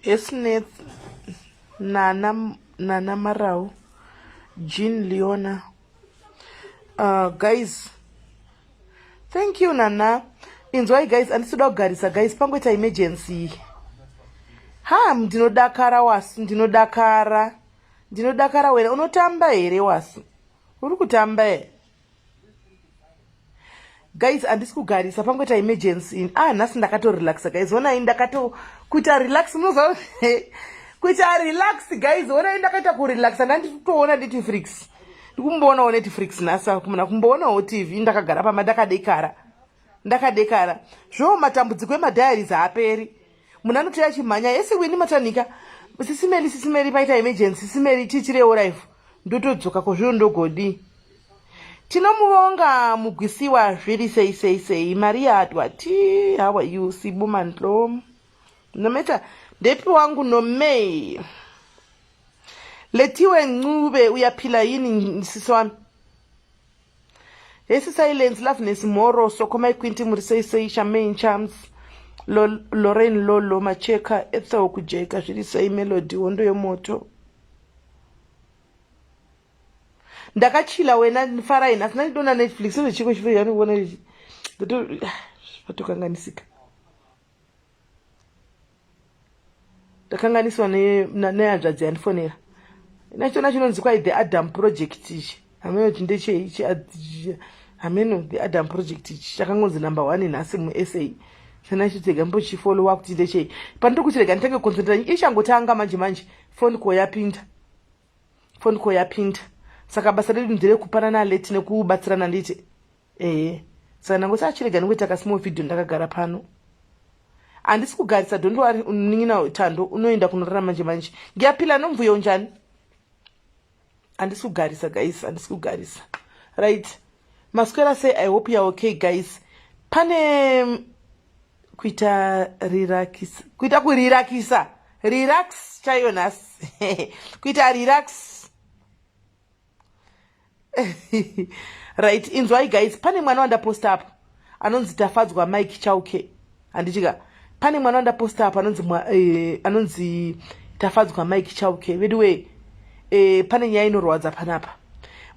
Esneth Nana Nana Marau Jean Leona guys thank you Nana inzwai guys andisida kugarisa guys pangoita emergency ha ndinodakara wasu ndinodakara ndinodakara wena unotamba here wasu uri kutamba here guys handisi kugarisa pangoita emergency in ah nhasi ndakatorelaxa guys onai ndakato kuita relax munoziva kuita relax guys onai ndakaita kurelaxa ndanditoona netflix ndikumboonawo netflix nhasi akumuna kumboonawo tv ndakagara pama ndakadekara ndakadekara zvoo matambudziko emadiaries haaperi munhu anotouya achimhanya yese wini matanika sisimeri sisimeri paita emergency sisimeri tiitirewo life ndotodzoka kozvino ndogodii tinomuvonga mugwisiwa zviri sei sei sei maria adwati how are you sibu mandlo nometa ndepi wangu nomei letiwe ncube uyaphila yini sisi wami hesi silence loveness mhoro soko maikwinti muri sei sei shamain charms lorraine lolo macheka ethel kujeka zviri sei melody hondo yemoto ndakachila wena farai nhasi ndandidona netflix ndechiko chifo chanoona ichi ndatokanganisika ndakanganiswa nehanzvadzi yandifonera nachona chinonzi kwai the adam project ichi hameno kuti ndecheichi hameno the adam project ichi chakangonzi number one nhasi musa chana chitega mbochifollowa kuti ndechei pandiri kuti rega nditange kuconcentrate ichangotanga manje manje phone call yapinda phone call yapinda saka basa redu nderekupanana alert nekubatsirana nditi ehe saka ndangoti achirega ndingoita kasmall video ndakagara pano handisi kugarisa don't worry munin'ina tando unoenda kunorara manje manje ngiyaphila nomvuyo unjani handisi kugarisa guys handisi kugarisa right maswera sei i hope youare okay guys pane kuita rirakisa kuita kurirakisa relax chaiyo nhasi kuita relax right inzwai guys pane mwana wandaposta apo anonzi tafadzwa mike chauke handitika pane mwana wandaposta apo anonzi eh, anonzi tafadzwa mike chauke veduwee eh, pane nyaya inorwadza panapa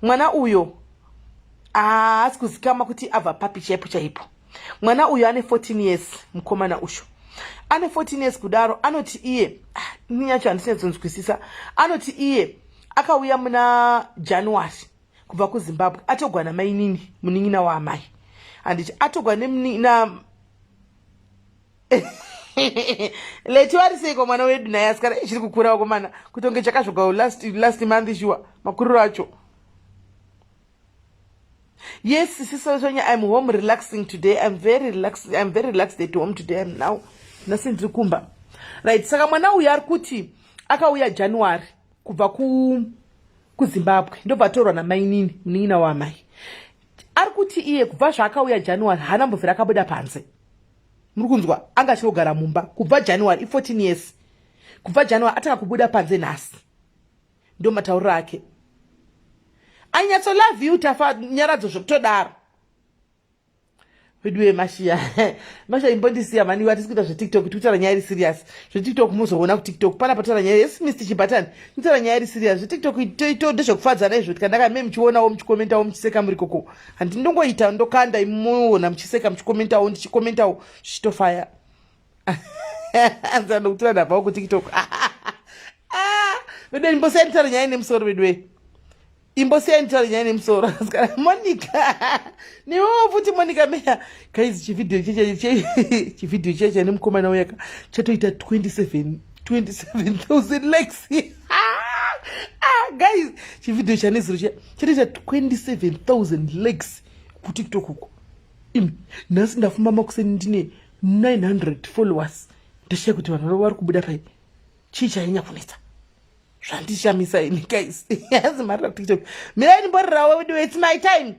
mwana uyo haasi kuzikama kuti abva papi chaipo chaipo mwana uyu ane 14 years mukomana usho ane 14 years kudaro anoti iye ah, ini yacho handisinatsonzwisisa anoti iye akauya muna january kubva kuzimbabwe atogwa namainini munin'ina waamai handiti atogwa nemunin'ina leti wari seiko mwana wedu naye asikana ichiri kukura wakomana kutonge chakazvoga last, last month shuwa makuriro acho Yes, Sister Sonia, I'm home relaxing today. I'm very relaxed. I'm very relaxed at home today. I'm now nhasi ndiri kumba. Right, saka mwana uyu ari kuti akauya January kubva ku kuZimbabwe ndobva atorwa namainini munin'ina waamai. Ari kuti iye kubva zvaakauya January haana mbovhira akabuda panze. Muri kunzwa anga achingogara mumba kubva January i14 years. Kubva January atanga kubuda panze nhasi. Ndo matauriro ake. I nyatso love you Tafa Nyaradzo zvekutodaro. Veduwe Mashiya. Mashiya imbondisiya mani iwe hatisi kuita zveTikTok tikutaura nyaya iri serious. ZveTikTok muzoona kuTikTok. Pana pataura nyaya yes Mr Chibatani. Tikutaura nyaya iri serious. ZveTikTok ito ndezvekufadzana izvo tikandaka me muchionawo muchikomentawo muchiseka muri koko. Handi ndongoita ndokanda imuona muchiseka muchikomentawo ndichikomentawo zvichitofaya. Anzi anokutora ndabvawo kuTikTok. Ah, veduwe imbosiyai nditaure nyaya ine musoro veduwe. Imbosiyai nditaure nyaya ine musoro. Asikana Monica. Newewo futi Monica Meya. Guys, chivideo cheche chivideo cheche nemukomana uya ka chatoita 27,000 likes. Ah, guys, chivideo chanezuro chiya chatoita 27,000 likes kuTikTok uko. Imi, nhasi ndafamba makuseni ndine 900 followers. Ndashaya kuti vanhu vari kubuda pai. Chii chainya kunetsa? Zvandishamisa ini guys. Yazi mari raTikTok. Mirai ndimborirawo wedu, it's my time.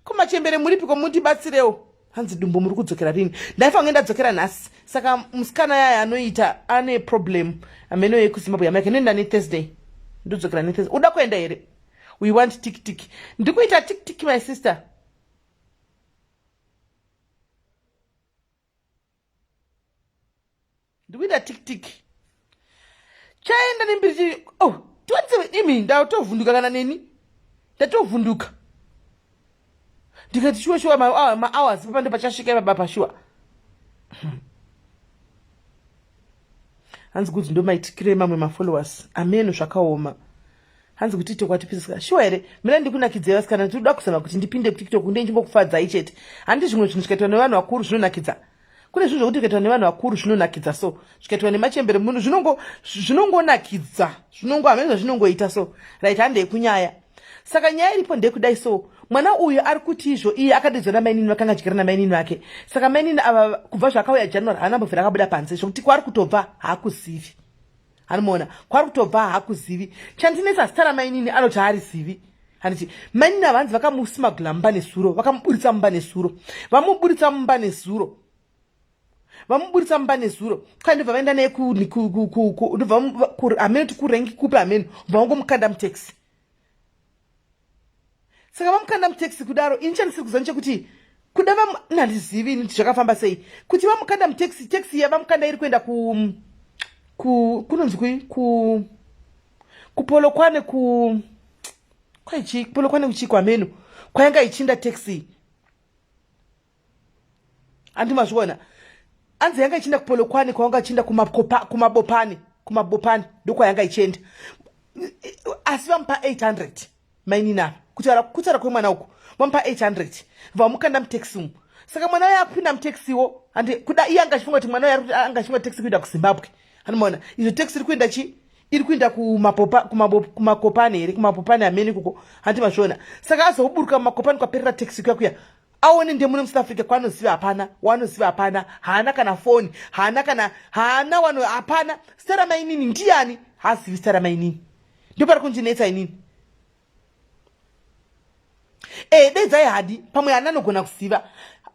Ko machembere muripiko mundibatsirewo. Hanzi dumbu muri kudzokera rini? Ndaifanira kunge ndadzokera nhasi. Saka musikana yaya anoita ane problem ameno yekuZimbabwe yamai inoenda neThursday. Ndodzokera neThursday. Uda kuenda here? We want tick tick. Ndikuita tick tick my sister. Ndikuita tick tick. Chaenda nembiri chi oh 27 imi ndatovhunduka kana neni ndatovhunduka ndikati shuwa shuwa mahours papa ndopachasvika ipapa pashuwa. Hanzi kuti ndomaitikire mamwe mafollowers ameno zvakaoma. Hanzi kuti tiktok watipisa shuwa here? Mina ndikunakidzei vasikana, ndinoda kuzama kuti ndipinde kutiktok kunde ndichimbokufadzai chete. Handi zvimwe zvinhu zvikaitwa nevanhu vakuru zvinonakidza. Kune zvinhu zvekuti zvikaitwa nevanhu vakuru zvinonakidza so zvikaitwa nemachembere munhu zvinongo zvinongonakidza zvinongo hameno zvazvinongoita so right handei kunyaya. Saka nyaya iripo ndekudai so mwana uyu ari kuti izvo iye akadedzwa namainini vakanga adyira namainini vake saka mainini ava kubva zvakauya January haana mbobvira akabuda panze zvekuti kwaari kutobva haakuzivi. Anomuona kwaari kutobva haakuzivi. Chandinetsa zita ramainini anoti haarizivi. Handiti mainini ava hanzi vakamusimagula mumba nezuro, vakamuburitsa mumba nezuro, vamuburitsa mumba nezuro, vamuburitsa mumba nezuro kwai ndobva vaenda naye hameno kuti kurengi kupi hameno bva vangomukanda mutaxi. Saka vamukanda mutaxi kudaro ini chandisiri kuziva ndechekuti kuda handizivi ini kuti zvakafamba sei kuti vamukanda mutaxi, taxi iya vamukanda iri kuenda ku ku kunonzi kui ku kupolokwane ku kwaichi kupolokwane kuchiko hameno kwayanga ichinda taxi handi mazviona anzi yanga ichinda kupolokwane kwawanga ichinda kumabopane kumabopane ndokwayanga ichienda asi vamupa 800 mainini ava kutaura kutaura kwemwana uku vamupa 800 vamukanda mutaxi umu saka mwana uyo akupinda mutaxiwo handi kuda iye anga achifunga kuti mwana uyo anga achifunga taxi kuenda kuzimbabwe anomaona izvo taxi iri kuenda chi iri kuenda kumapopa kumakopani here kumapopani amene ikoko handi mazviona saka azoburuka mumakopani kwaperera taxi kuya kuya aone ndemuno musouth africa kwanoziva hapana wanoziva hapana haana kana foni haana kana haana wano hapana zita ramainini ndiyani haazivi zita ramainini ndopari kundinetsa inini e dedzai hadi pamwe haana anogona kuziva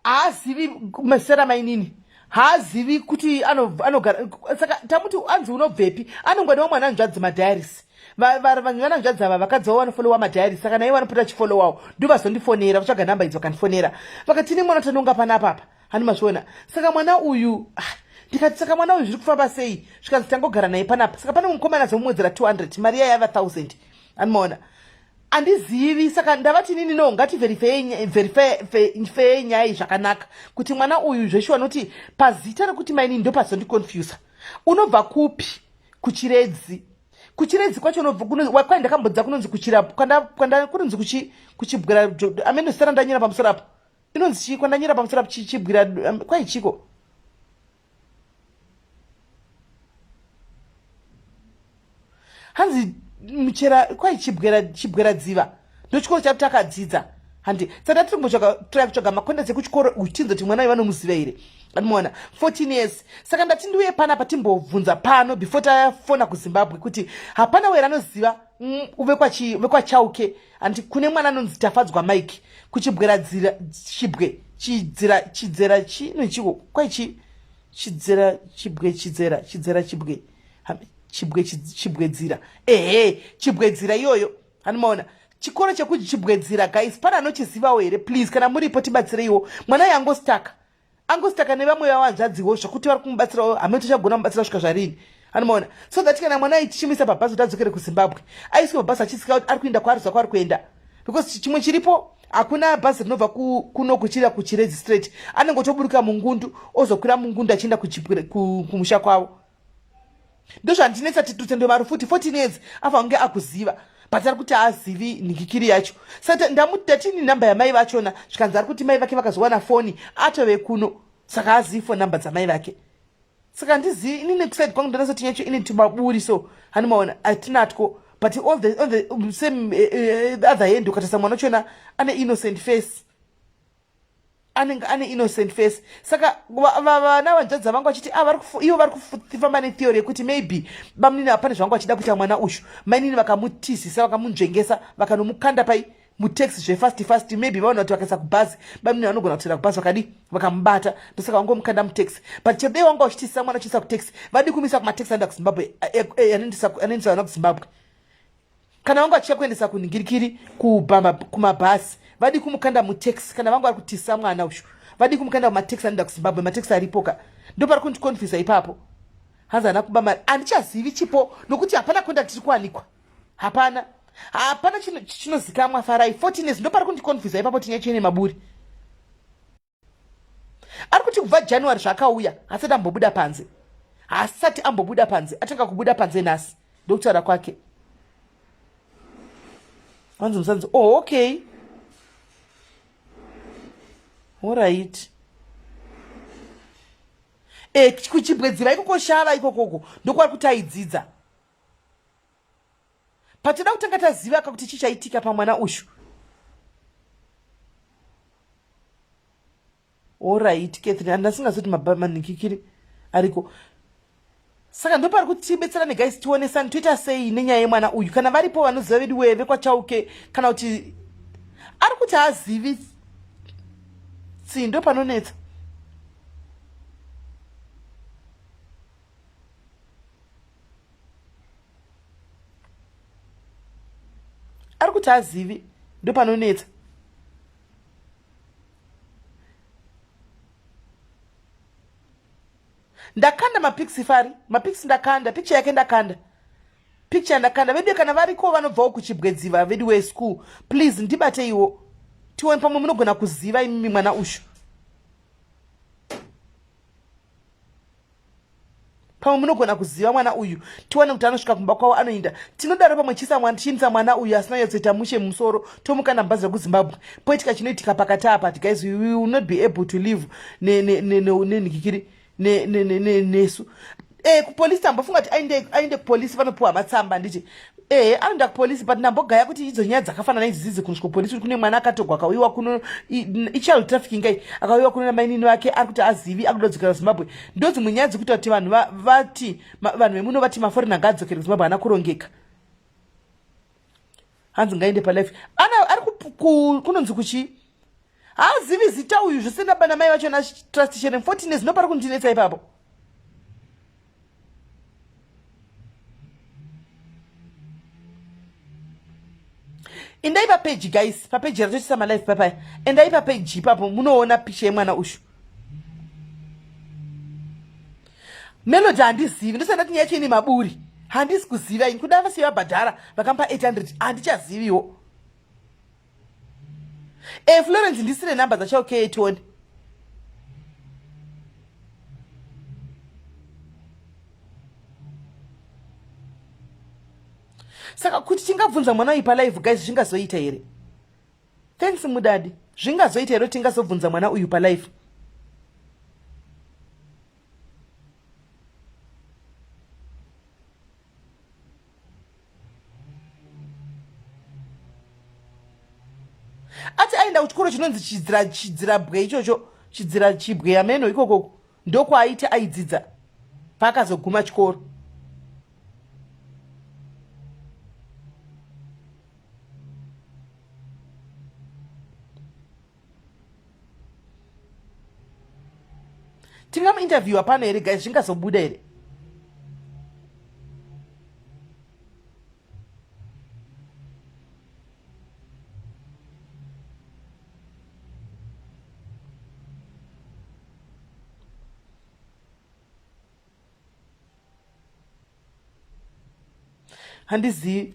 haazivi zita ramainini haazivi kuti anogara saka tamuti anzi unobvepi anongwaniwa mwana hanzvadzi madiaries vanhu vana hanzvadzi ava vakadzi vavo vanofolowa madiaries saka naiye vanopota achifolowawo ndo vazondifonera vatsvaga nhamba idzo vakandifonera vakati tine mwana tanonga panapa apa hani mazviona saka mwana uyu ah, ndikati saka mwana uyu zviri kufamba sei zvikanzi tangogara naye panapa saka pane mukomana azomuwedzera 200 mari iya yava 1000 anomaona andizivi saka ndavati nini no ngativerifeye nyaya iyi zvakanaka kuti mwana uyu zveshuwa noti pazita rekuti mainini ndopazondiconfusa unobva kupi kuchiredzi kuchiredzi kwacho kwai ndakambodza kunonzi kuchira kunonzi kuchibwira amene zita randanyira pamusoro apo inonzi chii kwandanyira pamusoro apo chibwira kwai chiko hanzi muchera kwai chibwera chibwera dziva ndochikoro chatu takadzidza handi saka tiri kumbotsvaga try kutsvaga macontacts ekuchikoro uchinzi kuti mwana uyu vanomuziva here andimuona 14 years saka ndati ndiuye panapa timbobvunza pano before tafona kuzimbabwe kuti hapana were anoziva vekwachauke handi kune mwana anonzi tafadzwa mike kuchibwera dzira chibwe chidzira chidzera chino chiko kwai chi chidzera chibwe chidzera chidzera chibwe chibwe chibwedzira ehe chibwedzira iyoyo anomaona chikoro chekuchibwedzira guys pane anochizivawo here please kana muripo tibatsireiwo mwana uyo angostaka angostaka nevamwe vavanzvadziwo zvekuti vari kumubatsirawo hameno tichagona mubatsira kusvika zvarini anomaona so that kana mwana aitichimisa pabhazi kuti adzokere kuzimbabwe aiswe pabhazi achisika kuti ari kuenda kwaari zva kwaari kuenda because chimwe chiripo hakuna bhazi rinobva kuno kuchira kuchiredzi straight anenge otoburuka mungundu ozokwira mungundu achienda kumusha kwavo ndozvandinetsa titutendo mari futi 14 years afa kunge akuziva but ari kuti haazivi nhikikiri yacho saka ndatini nhamba yamai vachona zvikanzi ari kuti mai vake vakazowana foni atove kuno saka haazivi foni nhamba dzamai vake saka handizivi ini nekuside kwangu ndonasoti nyacho ini tumaburi so hanimaona hatinatwo but all the, on the same the other hand ukatarisa mwana uchona ane innocent face anenge ane innocent face saka vana vanzvadza vangu vachiti ah, ivo vari kufamba netheory yekuti maybe bamunini apa pane zvavanga vachida kuita mwana uyu mainini vakamutizisa vakamunzvengesa vakanomukanda pai mutaxi zvefast fast maybe vaona kuti vakaisa kubhazi bamunini vanogona kutera kubhazi vakadi vakamubata ndosaka vangomukanda mutaxi but chero dei wanga uchitizisa mwana uchiisa kutaxi vadi kumisa kumataxi anoenda kuzimbabwe eh, eh, anoendesa vana kuzimbabwe kana vanga vachiya kuendesa kunhingirikiri kubhamba kumabhasi vadi kumukanda mutaxi kana vanga vari kutisa mwana uyu vadi kumukanda kumataxi anoenda kuzimbabwe mataxi aripoka ndopari kundiconfusa ipapo Hanzi haana kuba mari. Handichazivi chipo nokuti hapana contact iri kuwanikwa. Hapana. Hapana chinozikamwa Farai. 14 years ndopari kundiconfusa ipapo tinyaya chene maburi. Ari kuti kubva January zvakauya hasati ambobuda panze. Hasati ambobuda panze. Atanga kubuda panze nhasi. Ndokutaura kwake. Hanzi musanzi, oh okay. Alright. E, kuchibwedziva ikoko shava ikokoko ndokwari kuti aidzidza. Patinoda kutanga taziva ka kuti chichaitika pamwana uyu. Alright, Catherine, andasingazoti manikikiri ariko. Saka ndopari kuti tibetserane guys tionesane toita sei nenyaya yemwana uyu kana varipo vanoziva vedu wee vekwaChauke kana kuti ari kuti haazivi tsindo panonetsa. Ari kuti haazivi ndopanonetsa. Ndakanda mapics fari mapics ndakanda picture yake ndakanda picture ndakanda vedu kana variko vanobvawo kuchibwedziva vedu weschool please ndibateiwo tione pamwe munogona kuziva imimi mwana ushu pamwe munogona kuziva mwana uyu tiwane kuti anosvika kumba kwavo anoinda tinodaro pamwe chiisa mwana tichiindisa mwana uyu asina nyatsoita mushe mumusoro tomukanda mubhazi rekuzimbabwe poitika chinoitika pakati apa guys we will not be able to live nenhikikiri nesu e kupolisi tambofunga kuti aende kupolisi vanopiwa matsamba handiti ehe anoenda kupolisi but ndambogaya kuti idzo nyaya dzakafanana idzi dzidzi kunosvika kupolisi kuti kune mwana akatogwa akauyiwa kuno ichild trafficking kai akauyiwa kuno namainini vake ari kuti azivi akuda kudzokera kuzimbabwe ndodzimwe nyaya dzekuita kuti vanhu vati vanhu vemuno vati maforena ngaadzokere kuzimbabwe haana kurongeka hanzi ngaende palife ana ari kunonzi kuchii haazivi zita uyu zvese nabana mai vacho natrust sherem 14 years ndopari kundinetsa ipapo endai papeji guys papeji ratochisa malife papaya endai papeji ipapo munoona picha yemwana ushu Melody handizivi ndosati ndati nyaya yacho ine maburi handisi kuziva ini kuda vasiye vabhadhara vakamupa 800 handichaziviwo e Florence ndisire number dzacho okay tione saka kuti tingabvunza mwana uyu palive guys zvingazoita here Thanks mudadi. Zvingazoita here tingazobvunza mwana uyu palife? Ati aenda kuchikoro chinonzi chidzira chidzirabwe ichocho chidzira chibwe ameno ikoko ndokwaaiti aidzidza paakazoguma chikoro. Tingamuinterviewa pano here guys, zvingazobuda here? Handizivi.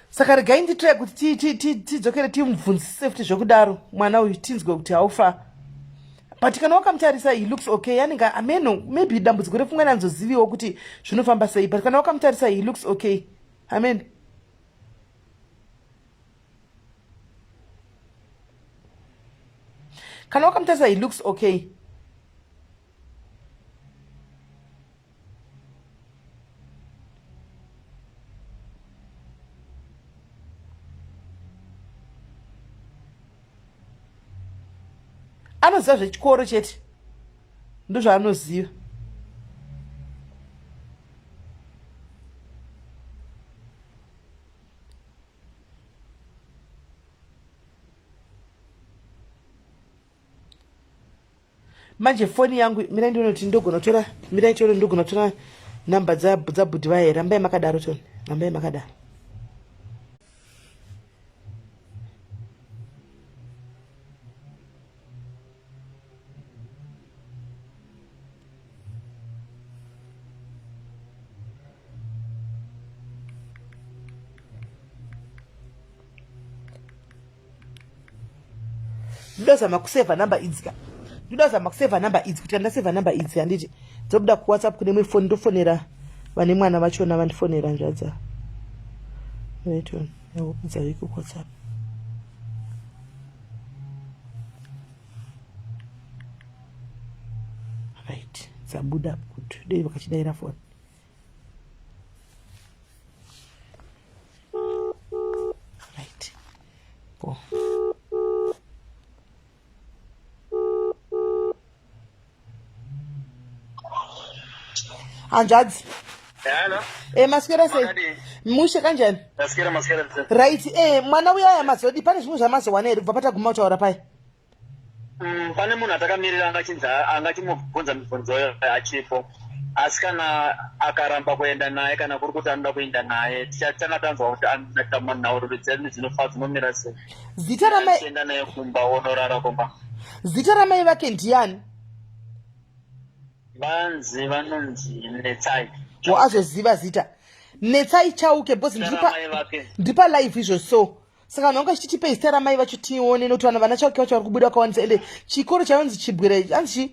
Saka regai nditry kuti tidzokere timubvunzise futi zvekudaro mwana uyu tinzwe kuti haufa. But kana wakamutarisa he looks okay anenge ameno maybe dambudziko repfungwa nanzoziviwo kuti zvinofamba sei but kana wakamutarisa he looks okay. Amen. Kana wakamutarisa he looks okay. Anoziva zvechikoro chete ndozvaanoziva. Manje foni yangu mirai ndione kuti ndogona kutora mirai tione ndogona kutora namba dzabhudhi vaye rambai makadaro tone rambai makadaro. Ndoda kuzama kusevha number idzi ka. Ndoda kuzama kusevha number idzi kuti ndasevha number idzi handiti. Dzobuda kuWhatsApp kune imwe foni ndofonera vane mwana vachona vandifonera hanzvadza. Right on. I hope dzaveko kuWhatsApp. Right. Dzabuda kuti dei vakachidaira foni. Right. Go. Hanzvadzi. Hello. Eh maswera sei? Mushe kanjani? Maswera maswera. Right. Eh mwana uya aya mazodi pane zvimwe zvamazowana here kubva pataguma kutaura paye? Mm, pane munhu atakamirira angachinzi angachimubvunza mibvunzo achipo asi kana akaramba kuenda naye kana kuri kuti anoda kuenda naye tichatanga tanzwa kuti nhauriro dzedu dzinofa dzinomira sei. Zita ramai enda naye kumba wonorara kumba. Zita ramai vake ndiani? Vanzi vanonzi Netsai. Wazoziva zita Netsai Chauke because ndiri pa live izvo so saka vanhu vanga vachitipei zita ramai vacho tione nokuti vanhu vana chauke vacho vari kubuda vakawandisa ende chikoro chavanzi chibwera hanzi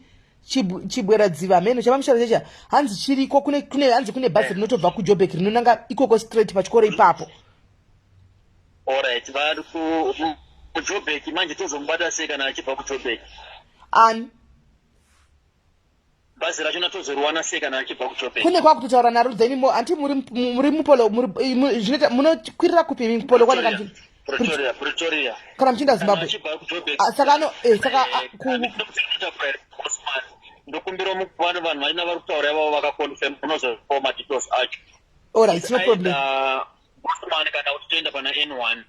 chibwera dziva hameno chavamushara chacha hanzi chiriko kune kune hanzi kune bhazi eh. rinotobva kujobek rinonanga ikoko straight pachikoro ipapo Alright, vari kujobek manje tozomubata sei kana achibva kujobek ani Bhazi rachona tozoriwana sei kana achibva kuJoburg? Kune kwakutotaura naro then mo anti muri muri mupolo muri zvinoita munokwirira kupi imi mupolo kwane kana Pretoria Pretoria kana muchienda Zimbabwe. Ah, saka ano eh saka ah, eh, ku ndokumbira vanhu vanhu vaina vari kutaura ivavo vakaconfirm unozopa madetails acho. All right, no problem. Bosman kana kuti toenda pana N1.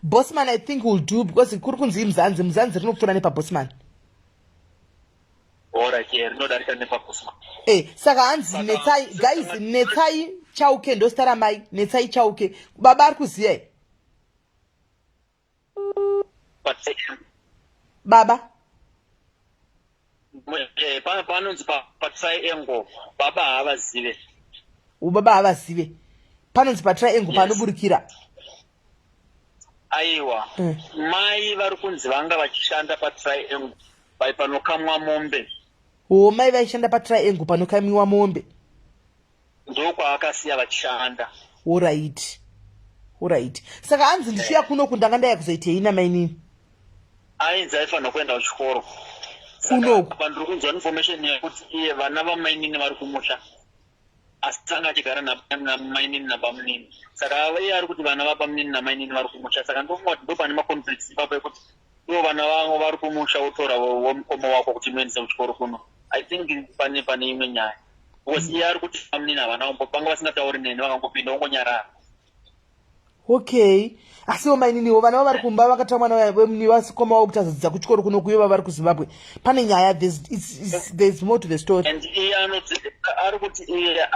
Bosman I think will do because kuri kunzi mzanzi mzanzi rinopfuura nepaBosman. Alright, yeah, rinodarika nepaBosman. Eh, saka hanzi netsai guys netsai chauke ndozita ramai netsai chauke baba ari kuziva here baba eh, panonzi patriangle baba haavazive baba haavazive panonzi patriangle panoburikira Aiwa mm. Mai vari kunzi vanga vachishanda patriangle pai panokamwa mombe. Oh, mai vaishanda patriangle panokamiwa mombe. Ndokwaakasiya vachishanda. Orit. Orit. Saka hanzi ndichiuya eh. kuno kundanga ndaya kuzoitei namainini? Ainzi aifanira kuenda kuchikoro. Kunoku. Apa ndiri kunzwa information yekuti iye vana vamainini vari kumusha. Asi anga achigara namainini nabamunini saka iye ari kuti vana vabamunini namainini vari kumusha saka ndofunga kuti ndopane maconflicts ipapo ekuti ivo vana vangu vari kumusha wotora womukoma wako kuti muendese kuchikoro kuno i think pane pane imwe nyaya because iye ari kuti bamunini havana vanga vasingatauri neni vakangopinda wongonyarara Okay asiwo maininiwo vana vavari kumba vakatora mwana wevasikoma wavo kuti azodzidza kuchikoro kuno kuyo vavari kuzimbabwe pane nyaya there's more to the story and iye anoti ari kuti iye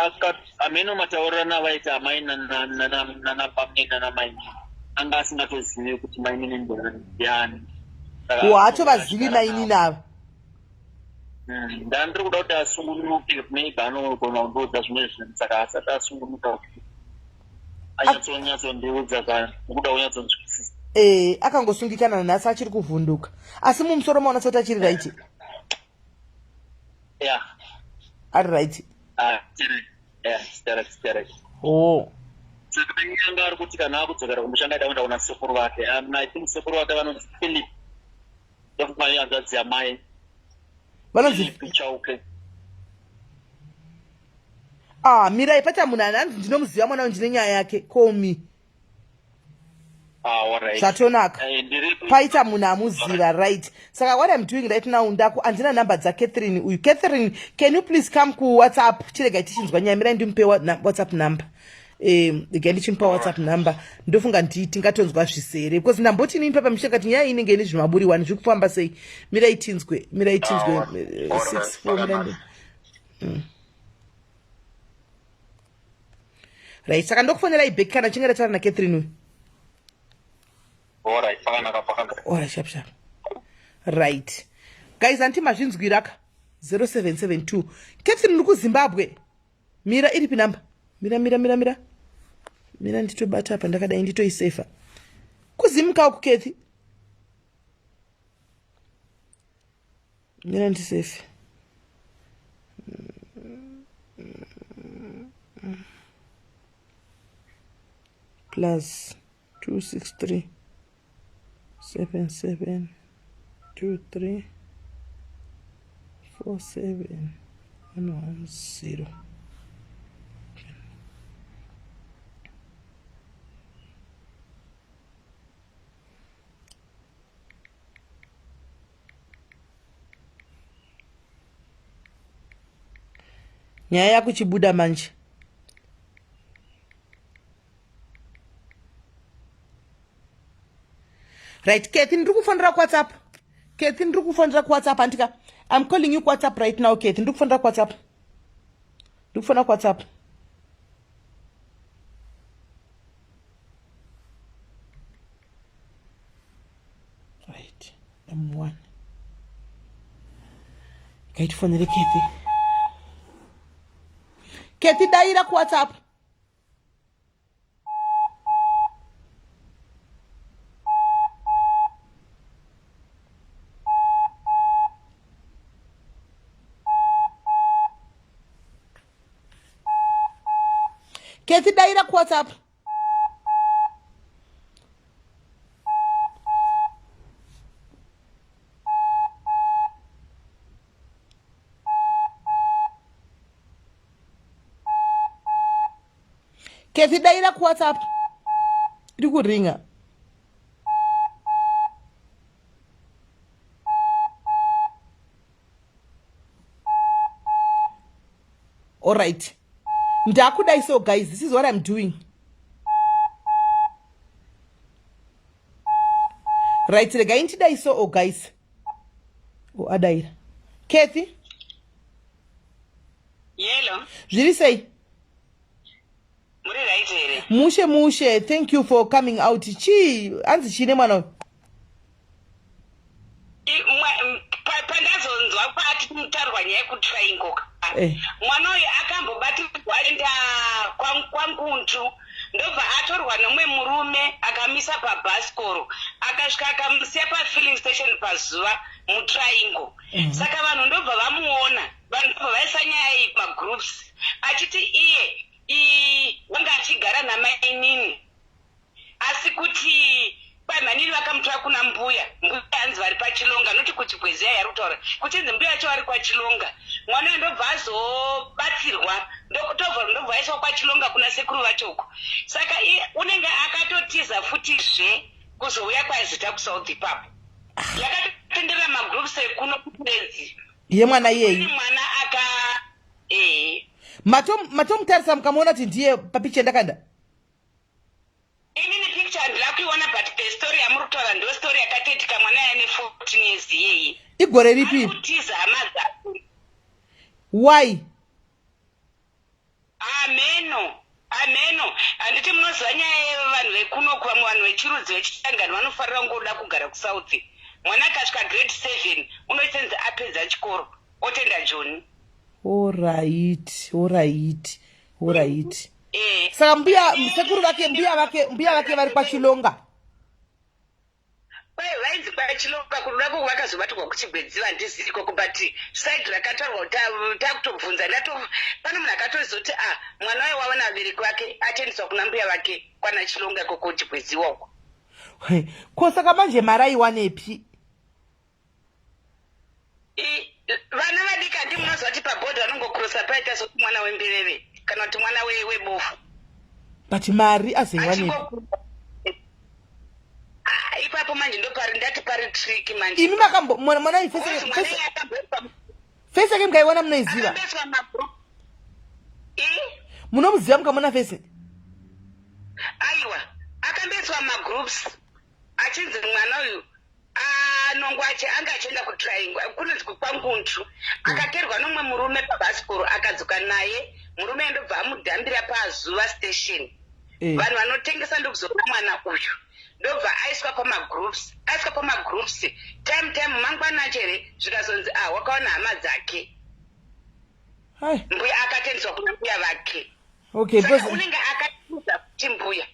ameno mataurirana avaita amai nanabamnini nanamai anga asingatozivi kuti mainini ndiani haatovazivi mainini ava Ndandiri kuda kuti asungunuke maybe anogona kundiudza zvimwe zvinhu saka asati asungunuka anyatsonyatsondiudza kuda kunyatsonzwisisa. Eh, akangosungikana nanhasi achiri kuvhunduka asi mumusoro maona sekuti achiri right yeah ari right ah, yeah, right. Oh. Saka anga ari kuti kana akudzokera kumusha angaida kuenda kuna sekuru vake um, i think sekuru vake vanonzi philip Ndofunga hanzvadzi yamai. Vanonzi Chauke. Ah, mirai pacha munhu ananzi ndinomuziva mwana ndine nyaya yake. Call me. Ah, all right. Zvatonaka. Eh, Paita munhu amuziva right. Saka what I'm doing right now ndaku andina number dza Catherine uyu. Catherine, can you please come ku WhatsApp? Chirega tichinzwa nyaya mirai ndimupe WhatsApp number. Rega ndichimupa whatsapp number ndofunga ndii tingatonzwa zvisere because ndamboti inini papa michakati nyaya inenge ine zvimaburi wani zviri kufamba sei mirai tinzwe mirai tinzwe ah, eh, six four mirai mm. Right saka ndokufonerai back kana chinge ndataura nacatherine uyu. Alright, sharp sharp. Right guys anti mazvinzwiraka 0772 Catherine uri kuzimbabwe Mira iripi number? Mira mira mira mira. Mira nditobata apa ndakadai nditoisefa. Kuzimuka uku Kathy. Mira ndisefe. Plus 263 77 23 47 110. Nyaya yakuchibuda manje. Right, Kathy, ndiri kufonera kuWhatsApp. Kathy, ndiri kufonera kuWhatsApp andika. I'm calling you kuWhatsApp right now, Kathy. Ndiri kufonera kuWhatsApp. Ndiri kufonera kuWhatsApp. Right, M1. Ngaitifonere Kathy. Kathy, daira kuWhatsApp. Kathy, daira kuWhatsApp. Kathy, daira kuWhatsApp. Iri kuringa. Alright, ndakudai. So guys, this is what I'm doing. Right, regai ndidai. So, oh guys, oh, adaira Kathy. Yelo. Zviri sei? Muri right here? Mushe mushe. Thank you for coming out. Chii, hanzi chii nemwana uyu? Pandazonzwa kwati kutaurwa nyaya yekutriangle, mwana uyu akambobatirwa enda kwaNguntu, ndobva atorwa nomumwe murume, akamisa pabhasikoro, akasvika akamusiya pafilling station pazuva mutriangle. Saka vanhu ndobva vamuona, vanhu ndobva vaisa nyaya iyi pamagroups, achiti iye wanga achigara namainini, asi kuti mainini vakamutora kuna mbuya. Mbuya hanzi vari paChilonga, noti kuChibweziya yari kutaura kuchinzi mbuya vacho vari kwaChilonga. Mwana uyu ndobva azobatsirwa, ndokutobva ndobva aiswa kwaChilonga kuna sekuru vacho uko. Saka unenge akatotiza futizve kuzouya kwazita kuSouth ipapo. Yakatotenderera magroups ekuno kuPuredzi. Yemwana iyeyi? Mwana aka Matomutarisa mukamuona kuti ndiye papicha ndakanda? Inini picture handina kuiona, but the story yamuri kutaura ndo story yakatoitika. Mwana yaane 14 years iyeye. Igore ripi? Kutiza hama dzake. Why? Ameno, ameno. Handiti munoziva nyaya yevanhu vekunoku, vamwe vanhu vechirudzi vechichangani vanofarira kungoda kugara kuSouth. Mwana akasvika grade 7 unoitenzi apedza chikoro, otenda Joni. Alright. Eh. Saka mbuya, sekuru vake, mbuya vake vari kwaChilonga? Kwai vainzi kwaChilonga, kuruda koko vakazobatirwa kuChigwedziva, handizivi ikoko, but side rakataurwa takutobvunza ndato pane munhu akatozoti a mwana wayo wawana vabereki vake, atendeswa kuna mbuya vake kwana Chilonga ikoko kuChigwedziwa uko. Ko saka manje mari aiwanepi? Vana vadiki, handi munoziva kuti pabhodhi vanongokrosa, paita sokuti mwana wembeveve kana kuti mwana webofu. But mari azoiwanepi? Ah, ipapo manje ndopari ndati pari tricky manje. Imi makambo mwana uyu, Because mwana iye akamboiswa face yake mukaiona munoiziva? Akamboiswa mabro. Munomuziva mukamona face? Aiwa, akamboiswa magroups achinzi mwana uyu anongwa anga achienda kutriangle kunonzi kwaNgundu, akakerwa nomumwe murume pabhasikoro, akadzoka naye. Murume ndobva amudhambira paZuva station. Vanhu vanotengesa ndokuzoona mwana uyu, ndobva aiswa pamagroups. Aiswa pamagroups, time time mangwana acho here, zvikazonzi ah, wakaona hama dzake. Hai. Mbuya akatendeswa kuna mbuya vake. Okay. Saka Because unenge akatiza kuti mbuya.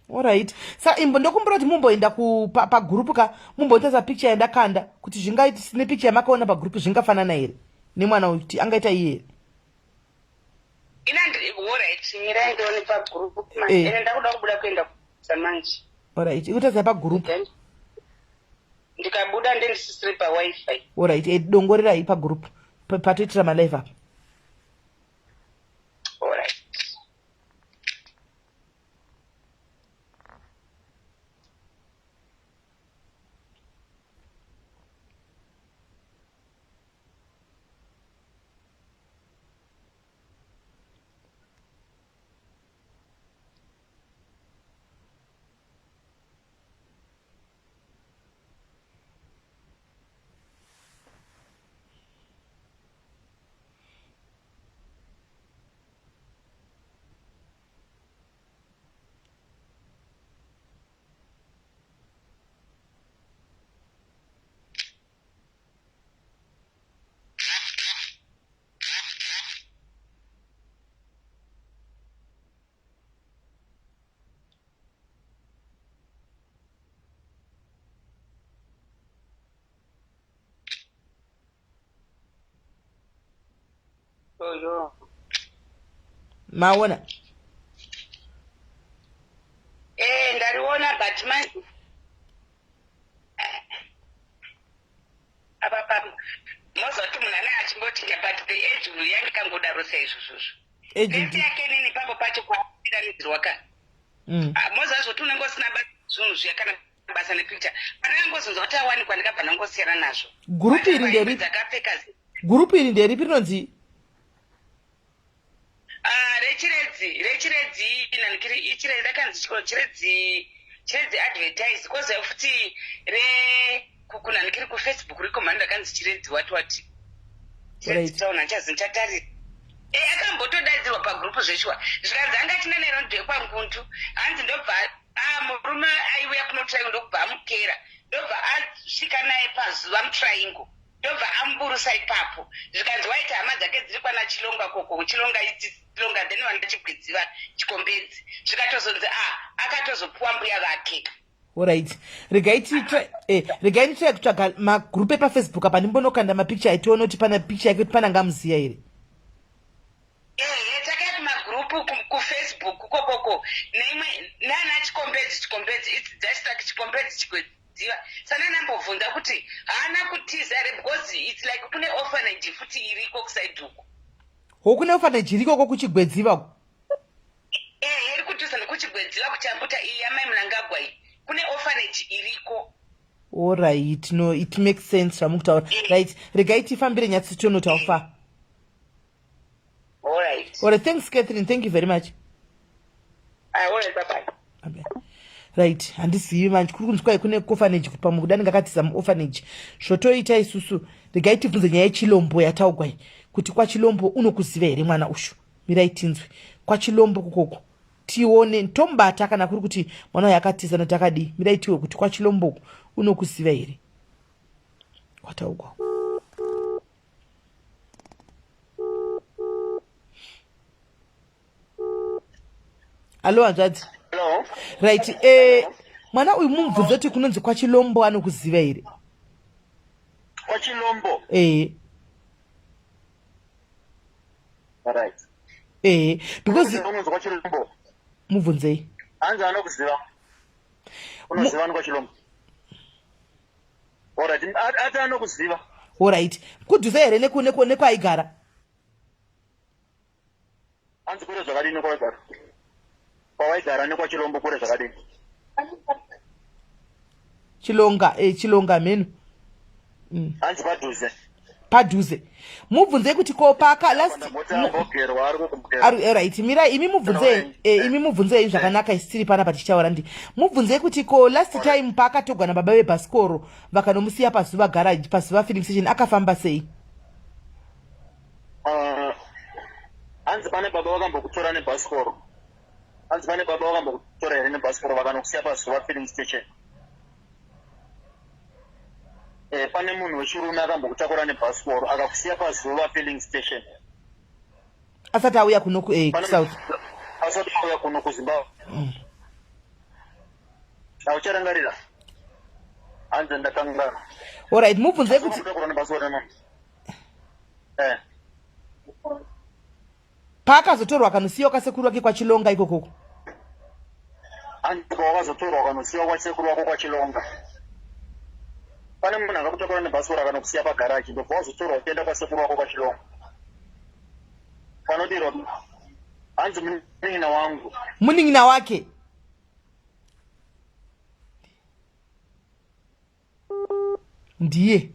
Orit sa imbo ndokumbira kuti mumboenda pagroup ka mumboita picture yandakanda kuti zvingaiti nepicture yamakaona pagroup zvingafanana here nemwana uyu kuti angaita iye here. Ina orit mirai ndione pagroup manje. Eh. Ndakuda kubuda kuenda manje. Orit ikutarisa pagroup. Ndikabuda ndendisisiri pawifi. Orit eh, dongorerai pagroup patoitira malive apa. Orit. Maona? Eh, ndariona but manje apa pa mozoti munhu ane achingoti but the age yandikangodaro saizvozvozvo age yake nini papo pacho kwairanidzirwa ka mm. ah, moziva zvoti unenge usina basa zvinhu zviya kana basa nepicture pandakangozonzwa kuti awanikwa ndikabva ndangosiyana nazvo. Gurupu iri nderipi? Gurupu iri nderipi rinonzi? Ah, rechiredzi rechiredzi nanikiri ichiredzi rakanzi chikoro chiredzi chiredzi advertise koziva futi re kunanikiri kufacebook riko mhani rakanzi chiredzi wati wati chiredzi town handichazi ndichatarira e akambotodaidzirwa pagrupu zveshuwa zvikanzi anga achina nerondo yekwangundu hanzi ndobva ah, murume aiuya kunotriangle ndokubva amukera ndobva asvika naye pazuva mutriangle ndobva amuburusa ipapo zvikanzi waiti hama dzake dziri kwana chilonga koko chilonga chilonga then vana chigwidziva chikombedzi zvikatozonzi a ah, akatozopuwa mbuya vake. Alright, regai titry eh, regai nditry kutsvaga magroup epafacebook apa ndimbonokanda mapicture aitiona kuti pana picture yake kuti pana ngamuziya here. Ehe takati magroup kufacebook kokoko neimwe nana chikombedzi chikombedzi its just like chikombedzi chigwedziva sana ndambobvunza kuti haana kutiza here because its like kune orphanage futi iriko kusaidi uko. Ho kune orphanage iriko ko kuchigwedziva uko? Ehe iri kudhuze nekuchigwedziva kuchambuta iyi yamai Mnangagwa iyi kune orphanage iriko. Alright, no it makes sense zvamukutaura. Right, regai tifambire nyatsi tionotaura. All right. All right, thanks Catherine, thank you very much. Ah, all right, bye bye. Amen. Right, handizivi manje kuri kunzi kwai kune orphanage kuti pamwe kuda ndingakatiza muorphanage. Zvotoita isusu regai tibvunze nyaya yechilombo yataugwa iyi kuti kwachilombo unokuziva here mwana ushu? Mirai tinzwe. Kwachilombo kukoko tione tomubata kana kuri kuti mwana uyu akatiza nokuti akadii. Mirai tiwe kuti kwachilombo uku unokuziva here? Kwataugwa. Hallo hanzvadzi. Hello. Right, eh mwana uyu mumubvunze kuti kunonzi kwaChilombo anokuziva here? KwaChilombo. Eh. Right. Eh, because unonzi kwaChilombo. Mubvunzei. Hanzi anokuziva. Unoziva ni kwaChilombo. Alright, ati anokuziva. Alright. Kudhuze here nekwaigara? Hanzi kure zvakadini kwawaigara? Kwawaigara nekwaChilombo kure zvakadini? Chilonga, eh, Chilonga mheno. Hanzi padhuze. Padhuze. Mubvunzei kuti ko paka last right mira imi mubvunzei eh, imi mubvunzei zvakanaka isu tiri panapa tichitaura ndi mubvunzei kuti ko last time paakatogwa nababa vebhasikoro vakanomusiya pazuva garage pazuva filling station akafamba sei? Ah, hanzi pane baba vakambokutora nebhasikoro. Hanzi pane baba vakambokutora here nebhasikoro vakanokusiya pazuva filling station. Eh, pane munhu wechirume akambokutakura nebhasikoro akakusiya pazuva filling station asati auya kuno eh, kusouth asati auya kuno kuzimbabwe. Aucharangarira? Hanzi ndakanganwa. Alright, mubvunzei kuti eh. Paakazotorwa akanosiyiwa kwasekuru wake kwaChilonga ikokoko. Hanzi wakazotorwa ukanosiyiwa kwasekuru wako kwaChilonga. Pane munhu akakutakura nebhasikoro akanokusiya pagaraji ndobva wazotorwa uchienda kwasekuru wako kwaChilonga. Panodirwa hanzi munin'ina wangu. Munin'ina wake. Ndiye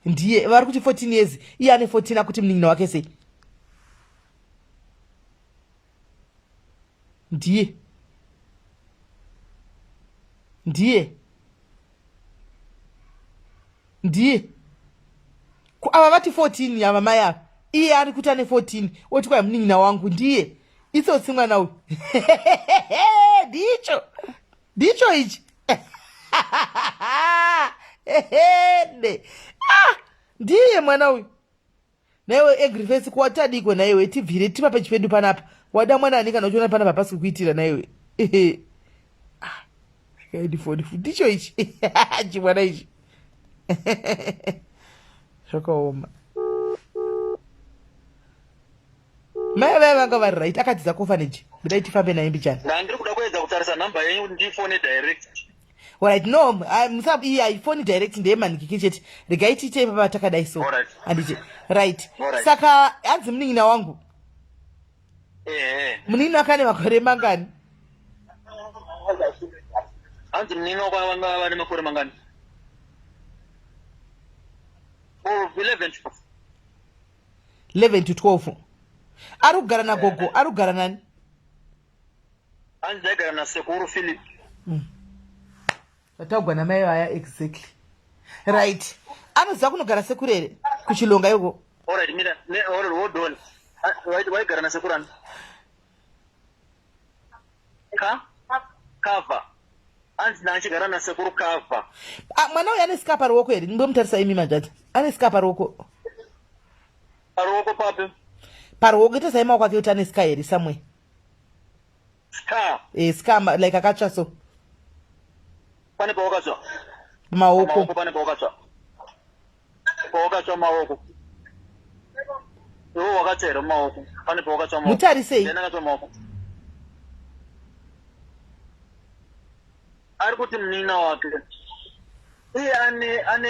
ndiye vari kuti 14 years iye ane 14 akuti munin'ina wake sei ndiye ndiye ndiye ava vati 14 ava mai ava iye ari kuti ane 14 oti kwai munin'ina wangu ndiye itsotsi mwana uyu ndicho ndicho ichi ehede ah, ndiye mwana uyu naiwe angry face kuwatadiko naiwe tibvire tipa pechi pedu panapa wada mwana ani kana uchiona panapa pasi kukuitira naiwe ah, ndicho ichi chimwana ichi zvakaoma mai vaya vanga vari right akatiza kuorphanage budai tifambe naye mbichana ndandiri kuda kuedza kutarisa nhamba yenyu kuti ndifone direct Alright, no, musa iyi haifoni direct ndeyemanikiki chete. Regai tiite ipapa takadai so. Handiti. Right. Saka hanzi munin'ina wangu. Ehe. Munin'ina wake ane makore mangani? Hanzi munin'ina wako vanga vane makore mangani? Oh, 11 11 to 12. Ari kugara nagogo, ari kugara nani? Hanzi ndaigara nasekuru Philip. Vataugwa namai vaya exactly. Right. Anoziva kunogara sekuru here? Kuchilonga ikoko. Alright, mira, ne, alright, hold on. Ah, Waigara nasekuru ani? Ka? Cover. Hanzi ndachigara nasekuru Cover. Ah, mwana uyu ane scar paruoko here? Ndimbomutarisa imi majadzi. Ane scar paruoko. Paruoko papi? Paruoko ita sai maoko ake kuti ane scar here somewhere. Scar. Eh, scar like akatsva so. Pane pawakatsva. Maoko. Maoko pane pawakatsva. Pawakatsva maoko. Iwe wakatsva here maoko? Pane pawakatsva maoko. Mutarisei. Ndiani akatsva maoko? Ari kuti munin'ina wake. Iye ane ane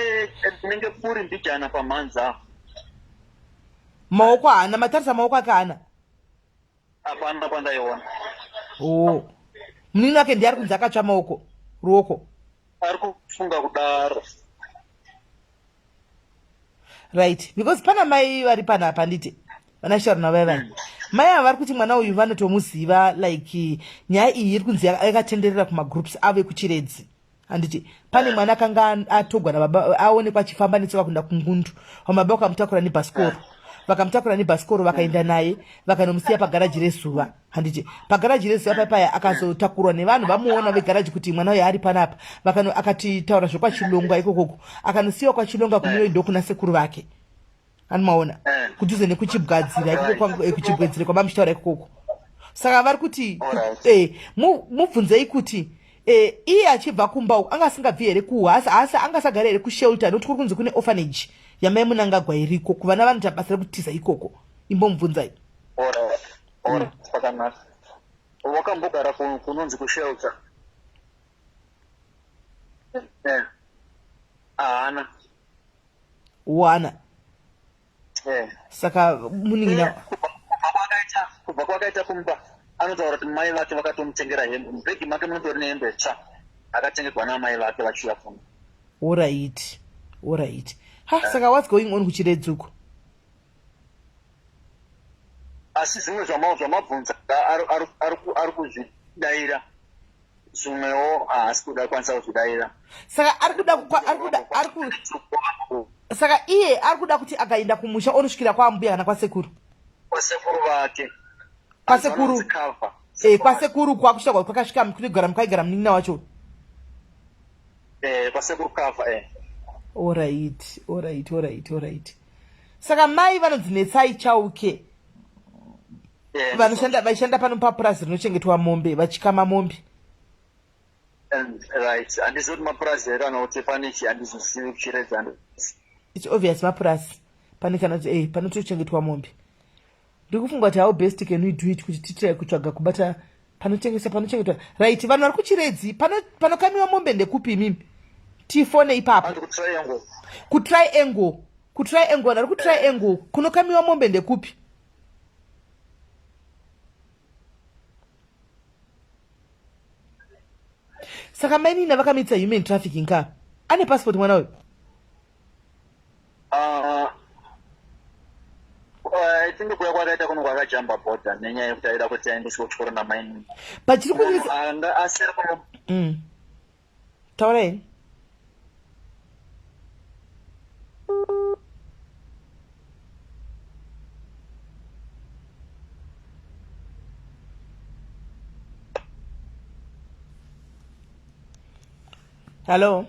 rinenge buri mbijana pamhanza. Maoko haana, matarisa maoko ake haana. Hapana pandaiona. Oh. Munin'ina wake ndiye ari kunzi akatsva maoko, ruoko. Ari kufunga kudaro. Right, because pana mai vari panapa handiti vana Sharon vaya vaya. Mai ava vari kuti mwana uyu vanotomuziva like nyaya iyi iri kunzi yakatenderera kumagroups avo ekuChiredzi. Handiti pane mwana akanga atogwa nababa aonekwa achifamba netsoka kuenda kungundu vamababa vakamutakura nebhasikoro vakamutakura nebhasikoro vakaenda naye vakanomusiya pagaraji rezuva handiti pagaraji rezuva paipaya akazotakurwa nevanhu vamuona vegaraji kuti mwana uyo ari panapa vakano akatitaura zvekwachilonga ikokoko akanosiyiwa kwachilonga kumiyo ndokuna sekuru vake anomaona eh. kudhuze nekuchibwadzira ikoko eh, kuchibwedzere kwamamuchitaura ikokoko saka vari kuti eh, mubvunzei kuti eh, iye achibva kumba uku anga asingabvi here kuhasi haasi anga asagara here kushelter nokuti kuri kunzi kune orphanage yamai munangagwa iriko kuvana vanoita basa rekutiza ikoko imbomubvunzai wakambogara kunonzi kushelter haana wana eh. Saka munin'ina kubva kwakaita kumba anotaura kuti mai vake vakatomutengera hembe mubhegi make munotori nehembe tsva akatengerwa namai vake vachiuya kumba. Orit orit ha eh. Saka what's going on kuchiredzuko? Asi zvimwe zvamabvunza ari kuzvidaira zvimwewo haasi kuda kwanisa kuzvidaira. Saka ari kuda ari kuda ari ku saka iye ari kuda kuti akaenda kumusha onosvikira kwaambuya kana kwasekuru kwasekuru vake kwasekuru eh, kwasekuru kwakusvika kwakasvika kunogara mukaigara munin'ina wacho eh, kwasekuru cover eh. Orit orit orit orit saka mai vanonzi Netsai Chauke vanoshanda vaishanda pano papurazi rinochengetwa mombe vachikama mombe. Right, handizivi kuti mapurazi here kana kuti pane chi, handizozivi kuChiredzi. It's obvious mapurazi pane kana kuti panotochengetwa mombe. Ndiri kufunga kuti how best can we do it kuti titry kutsvaga kubata panotengesa, panochengetwa. Right, vanhu vari kuChiredzi, panokamiwa mombe ndekupi imimi? Tifone ipapo. Kutriangle. Kutriangle, kutriangle. Vanhu vari kuTriangle, kunokamiwa mombe ndekupi? Saka mainina vakamitsa human trafficking ka? Ane passport mwana uyu? I think kuya kwakaita kuno kwakajamba border nenyaya yekuti aida kuti aendeswe kuchikoro namainini. Pachiri kunyisa Anga asiri. Taurai. Hello.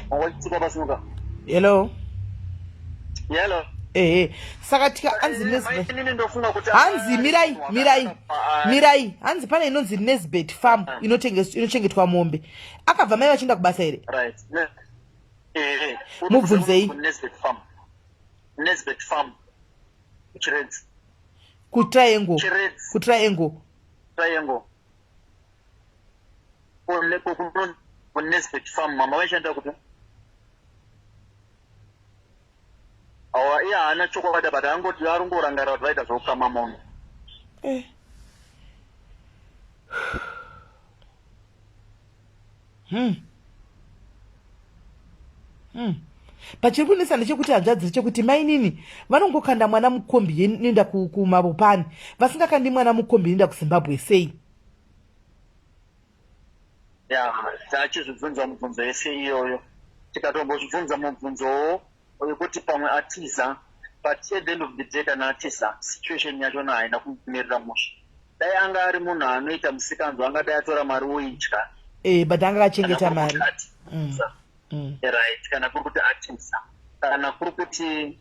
Wachitsika pasimuka. Hello. Hello. Ehe, saka tika hanzi Nesbet. Mainini ndofunga kuti Hanzi mirai, mirai, mirai. Hanzi pane inonzi Nesbet Farm inochengetwa mombe. Akabva mai vachienda kubasa here? Right. Mubvunzei. Nesbet Farm, Nesbet Farm, Chiredzi. KuTriangle. Chiredzi. KuTriangle. Triangle kuNesbet Farm. Mama vaishanda kupi? Awa, iye haana chokwadi, but angoti arongorangarira kuti vaita zvokukama mombe. Pachiri kunetsa ndechekuti, hanzvadzi, chekuti mainini vanongokanda mwana mukombi inoenda kuMabopane, vasingakandi mwana mukombi inoenda kuZimbabwe sei? Ya, tachizvibvunza mubvunzo yese iyoyo. Tikatombozvibvunza mubvunzowo wekuti pamwe atiza, but at the end of the day, kana atiza, situation yachona haina kumumirira mushe. Dai anga ari munhu anoita musikanzwa, angadai atora mari oidya. But anga akachengeta Kana kuri mari. kuti atiza. Right, kana kuri kuti atiza, kana kuri kuti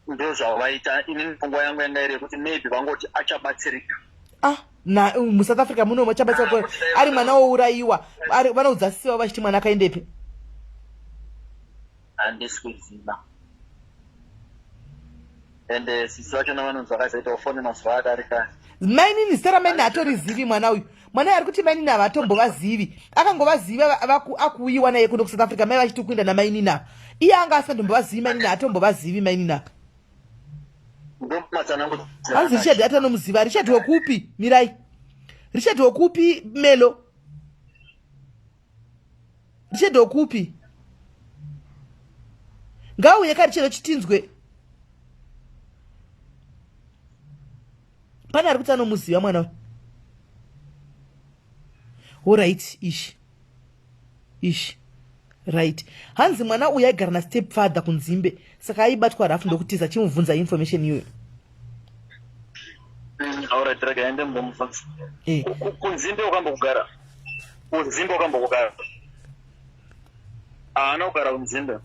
ndo zvavaita. Inini pfungwa yangu yanga iri yekuti maybe vangoti achabatsirika. Ah, na muSouth Africa muno machabatsira ari mwana wourayiwa, ari vanoudza siwa vachiti mwana akaendepi? Handisi kuziva. Ende sisi vachona vanonzi vakazoitawo foni mazuva adarika. Mainini, zita ramainini hatorizivi mwana uyu. Mwana uyu ari kuti mainini havatombovazivi, akangovaziva akuuyiwa naye kuno kuSouth Africa, mai vachiti kuenda namainini ava. Iye anga asingatombovazivi mainini, hatombovazivi mainini ava. Ndomatsanangudzo. Hanzi Richard atanomuziva. Richard wekupi? Mirai, Richard wekupi? Melo, Richard wekupi? Ngauye ka Richard, chitinzwe. Pane ari kuti anomuziva mwana uyu. Alright, ishi ishi. Right, hanzi mwana uyu aigara nastep father kunzimbe, saka aibatwa rafu ndokutiza. Chimubvunza information iyoyo. Alright, rega ende mbomubvunza. Kunzimbe wakambokugara? Kunzimbe wakambokugara? Haana kugara kunzimbe.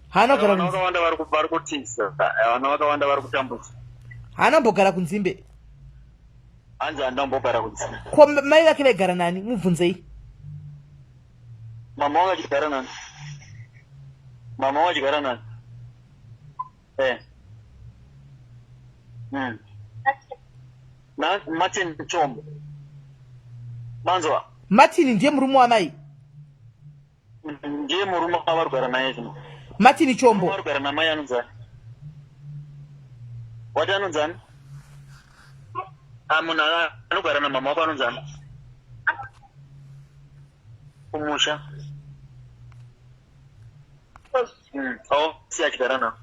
Haana kugara. Vana vakawanda vari kutiza, vana vakawanda vari kutambudzwa. Haana mbogara kunzimbe. Hanzi handambogara kunzimbe. Ko mai vake vaigara nani? Mubvunzei. Mama wanga achigara nani? Mama wanga achigara nani? Na Martin Chombo, manzwa? Martin ndiye murume wamai? Ndiye murume wavari kugara naye zvino. Martin Chombo. Vari kugara namai anonzani? Wati anonzani? Ah, munhu anogara namama wako anonzani kumusha? Oh, si achigara nao.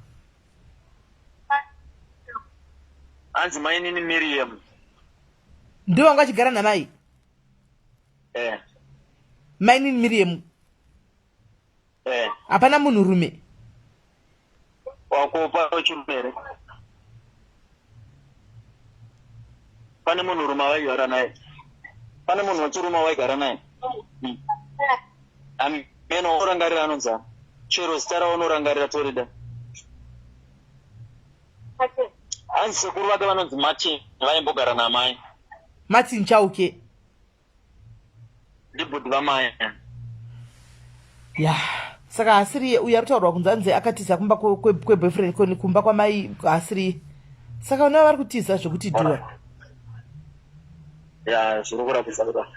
Hanzi mainini Miriam. Ndiwo wanga achigara namai? Eh. Mainini Miriam. Eh. Hapana munhurume? Wakopa wechirume here? Pane munhurume waigara naye? Pane munhu wechirume waigara naye? Ameno unorangarira anonzani chero zita raunorangarira torida. Hanzi sekuru vake vanonzi Martin vaimbogara namai. Martin Chauke. Ndibhudhi vamai. Ya saka hasiriye uyo ari kutaurwa kunzi anzi akatiza kumba kweboyfriend kwe kumba kwamai hasiriye saka vana vari kutiza zvekuti dhura. Ya zviri kuratidza kudaro.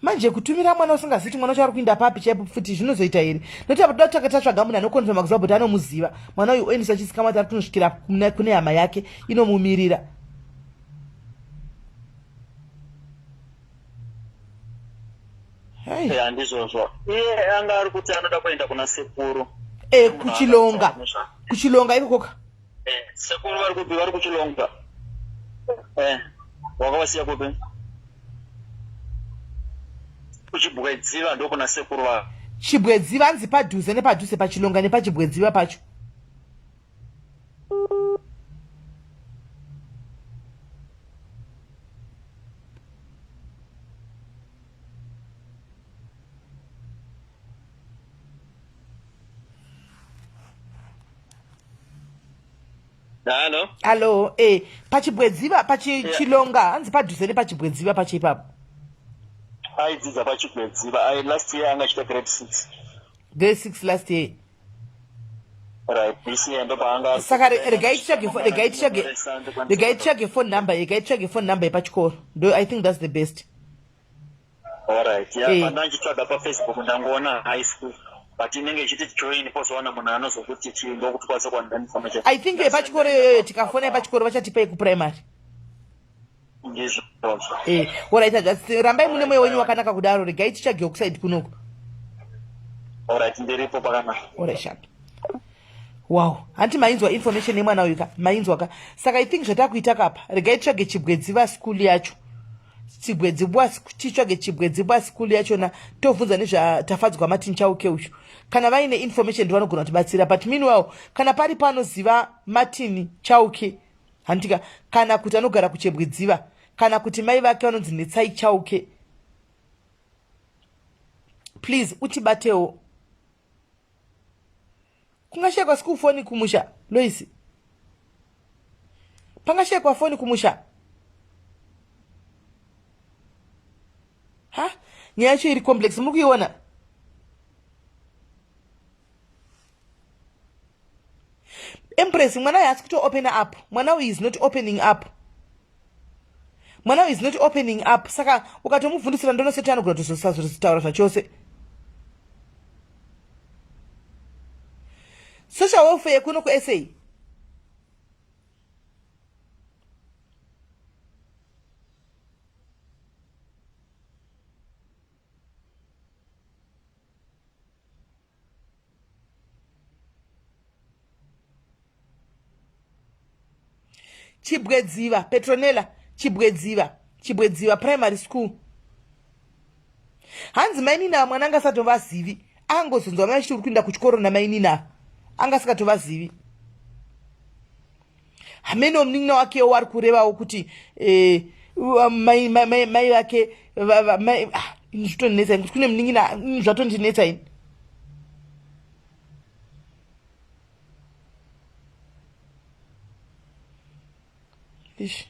Manje kutumira mwana usingazivi kuti mwana wacho ari kuinda papi chaipo futi zvinozoita here nokuti apa toda kutanga tatsvaga munhu anokonfirma kuziva kuti anomuziva mwana uyu oendesa chisikama kuti ari kunosvikira kune hama yake inomumirira. Ya ndizvozvo iye anga ari kuti anoda kuenda kuna sekuru. E kuchilonga kuchilonga ikokoka. Sekuru vari kupi? Vari kuchilonga. Wakavasiya kupi? Kuchibwedziva ndokuna sekuru vavo. Chibwedziva hanzi padhuze nepadhuze pachilonga nepachibwedziva pacho. Hello. Hello, eh pachibwedziva pachilonga yeah. Hanzi padhuze nepachibwedziva pacho ipapo. Aidzidza pachibwedziva. I last year anga achita grade 6. Grade 6 last year. Right, this year ndopaanga. Saka regai titsvage regai titsvage regai titsvage phone number, regai titsvage phone number yepachikoro. Do I think that's the best. Alright, yeah, eh. Pandanga ndichitsvaga paFacebook ndangoona high school but inenge ichiti join pozowana munhu anozokuti chii ndokuti kwanisa kuwana information. I think yepachikoro iyoyo tikafona yepachikoro vachatipa yekuprimary. Ndizvozvo. Eh, alright, just rambai mune moyo wenyu wakanaka kudaro, regai titsvage oxide kunoku. Alright, ndiripo pakanaka. Alright, sharp. Wow, hanti mainzwa information yemwana uyu ka, mainzwa ka. Saka I think zvatakuita kapa, regai titsvage Chibwedziva school yacho. Chibwedzibwa titsvage Chibwedzibwa school yachona tovhunza nezvaTafadzwa Martin Chauke uyu. Kana vaine information ndivanogona kutibatsira, but meanwhile kana paripo anoziva Martin Chauke hantika kana kuti anogara kuChebwedziva kana kuti mai vake vanonzi Netsai Chauke, please utibatewo. Kungashayikwa school foni kumusha Loisi, pangashayikwa foni kumusha ha nyaya yacho iri complex muri kuiona. Empress mwana uyu haasi kuto open up, mwana uyu is not opening up, mwana uyu is not opening up. Saka ukatomubvundisira ndonoseti anogona kutozosazotaura zvachose. Social welfare kuno kuSA Chibwedziva Petronella Chibwedziva Chibwedziva Primary School. Hanzi mainini ava mwana anga asatovazivi, angozonzwa mai vachiti uri kuenda kuchikoro namainini ava, anga asingatovazivi. Hameno munin'ina wakewo ari kurevawo kuti eh, mai mai vake ah, zvatondinetsa ini kuti kune munin'ina, zvatondinetsa ini. Ish.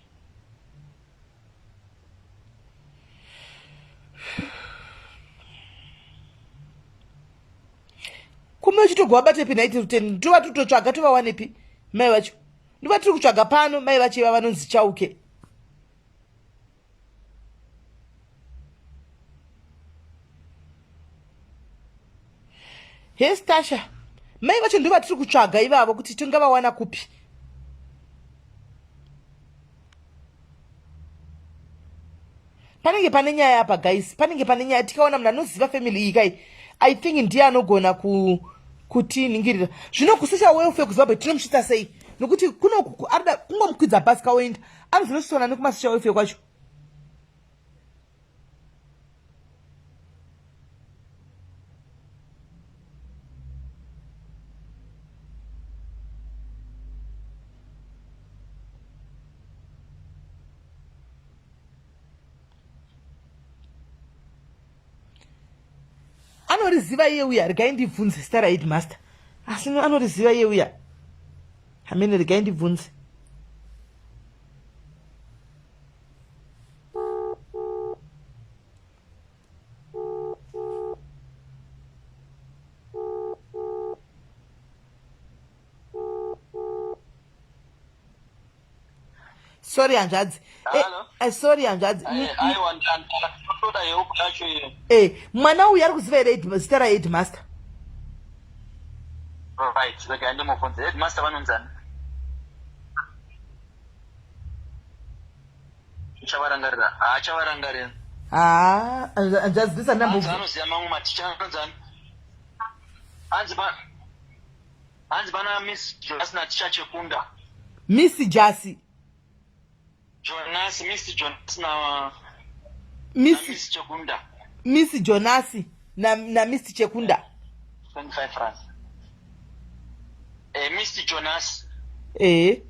Kume uchitogwa vabatepi nhaiti Ruteni, tova tototsvaga tovawanepi mai vacho, ndova tiri kutsvaga pano mai vacho iva vanonzi Chauke. Hestasha mai vacho ndivo vatiri kutsvaga ivavo kuti tingavawana kupi. Panenge pane nyaya apa guys, panenge pane nyaya. Tikaona munhu anoziva family iyi kai, I think ndiye anogona kutiningirira. Zvino kusocial welfare kuZimbabwe tinomusvitsa sei? Nokuti kuno arida kungomukwidza bhazi kaoenda, anozonosvitsana nekumasocial welfare kwacho. Anoriziva iye uya, regai ndibvunze zita raheadmaster. Asi anoriziva iye uya. Hamene regai ndibvunze. Sorry hanzvadzi. Eh, eh, sorry hanzvadzi. Eh, mwana uyu ari kuziva here zita raheadmaster? Right, rega ndimubvunze. Headmaster vanonzani? Chavarangarira. Haachavarangarira. Haa, hanzvadzi this andambo. Anoziva mamwe maticha anonzani? Hanzi pa Hanzi pana Miss Jonas na Ticha Chekunda. Miss Jasi. Jonas, Miss Jonas na Miss, Miss Chekunda. Miss Jonas na na Miss Chekunda. 25 rand. Eh, Miss Jonas. Eh.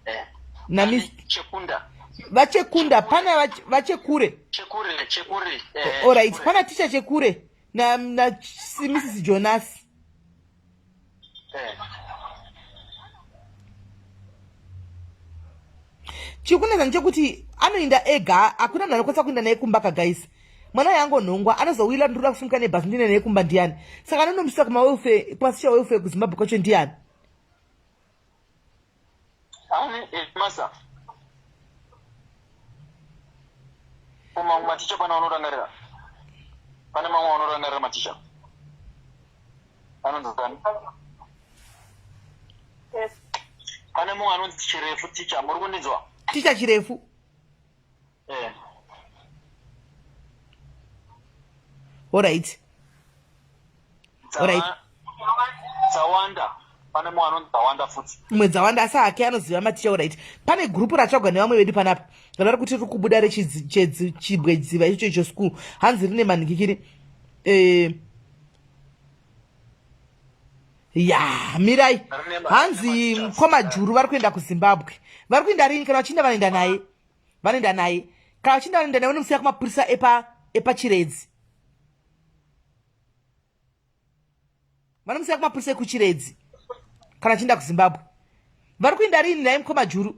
Eh. Na Miss Chekunda. Vachekunda pana vachekure. Chekure, chekure. Eh, All right, pana Ticha Chekure na na Mrs Jonas. Eh. Chikunetsa ndechekuti anoinda ega, hakuna munhu anokwanisa kuinda naye kumba ka guys. Mwana uyu angonhongwa anozowila ndinoda kusimuka nebhasi ndine naye kumba ndiyani? Saka anonomusa kumawelfare kumasocial welfare kuZimbabwe kwacho ndiyani? Ani eh, masa. Kuma maticha pana unorangarira. Pane mamwe unorangarira maticha. Anonzi ani? Yes. Pane mumwe anonzi Chirefu ticha, muri kundinzwa? Ticha Chirefu. Eh. Alright. Alright. Dzawanda. Pane mumwe anonzi Dzawanda futi. Mumwe Dzawanda asi hake anoziva maticha alright. Pane group ratsvagwa nevamwe vedu panapa. Rari kuti riri kubuda rechibwedziva icho icho school. Hanzi rine manhikikiri. Eh ya mirai hanzi mukoma juru vari kuenda kuzimbabwe vari kuenda rini kana vachienda vanoenda naye vanoenda naye kana vachienda vanoenda naye vanomusiya kumapurisa epa epachiredzi vanomusiya kumapurisa ekuchiredzi kana vachienda kuzimbabwe vari kuenda rini naye mukoma juru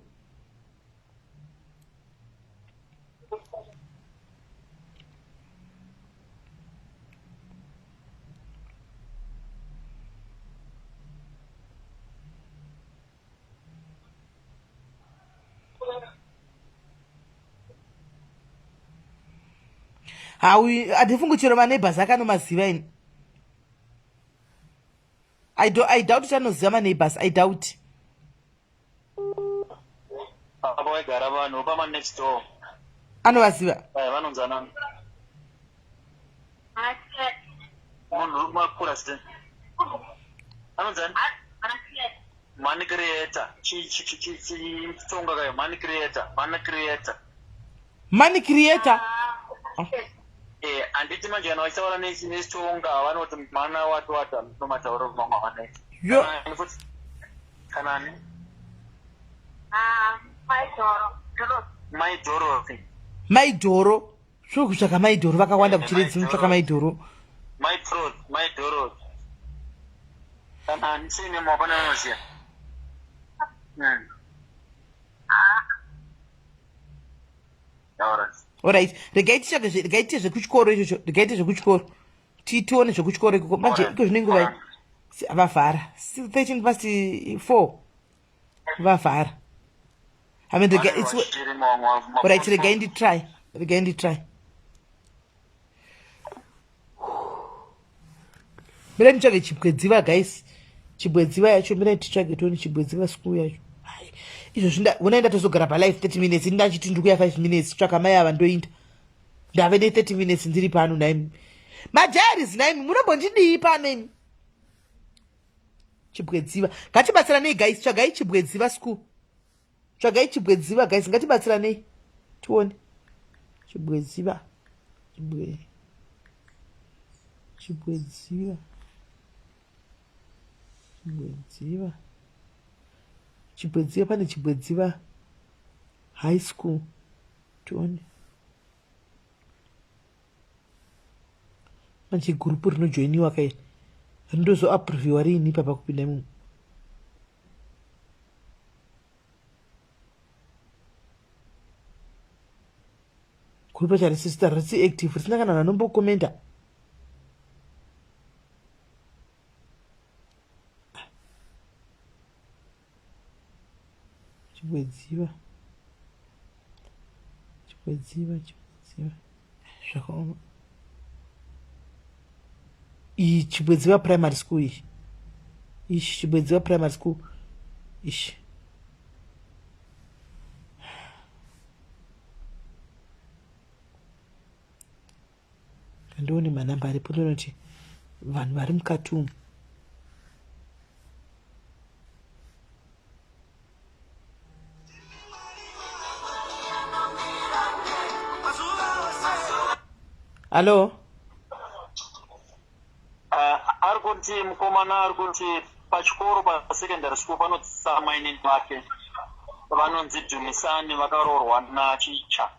Hawi handifungi chero maneighbors ake anomaziva ini. I, do, I doubt kuti anoziva maneighbors i doubt. Apo vaigara vanhu pama next door. Anovaziva? Eh, vanonzi anani? Munhu makura sei? Anonzi ani? Money creator. Chi chi chi chi Chitonga kayo money creator, money creator. Money creator. Eh, anditi manje kana vachitaura nechitonga vanoti mana wati wati anomataura mamwe avanoita. Yo. Kana ani? Ah, Mai Doro. Mai Dorothy. Mai Doro. Sure kutsvaka Mai Doro vakawanda kuchiredzi mutsvaka Mai Doro. Mai Dorothy, Mai Dorothy. Kana ani sei nemo hapana anoziva. Alright, regai titsvage regai tiite zvekuchikoro ichocho, regai tiite zvekuchikoro. Tione zvekuchikoro ikoko. Manje iko zvino inguva vavhara. 13 past 4. Vavhara. I mean, regai, it's, alright, regai nditry. Regai nditry. Mirai nditsvage chibwedziva guys. Chibwedziva yacho mirai titsvage tione chibwedziva school yacho. Izvo zvinda honai ndatozogara pa live 30 minutes ini ndachiti ndiri kuya 5 minutes tsvaka mai ava ndoinda. Ndave ne 30 minutes ndiri pano nhaimi. Majaris nhaimi munombondidii pano imi? Chibwedziva. Ngatibatsiranei guys tsvagai chibwedziva school. Tsvagai chibwedziva guys ngatibatsiranei tione. Chibwedziva. Chibwe. Chibwedziva. Chibwedziva. Chibwedziva pane chibwedziva high school tione. Manje gurupu rinojoiniwa kai rindozoaproviwa riini ipapa kupinda imomo. Gurupu racho harisisita risi active risina kana vanhu vanombokomenda. Chibwedziva chibwedziva chibwedziva zvakaoma iyi chibwedziva primary school iyi ishi chibwedziva primary school ishi Kandione manamba aripo ndonoti vanhu vari mukati umu. Hallo? Ari kuti mukomana ari kuti pachikoro pasecondary school panodzidzisa mainini vake vanonzi Dumisani vakaroorwa nachicha.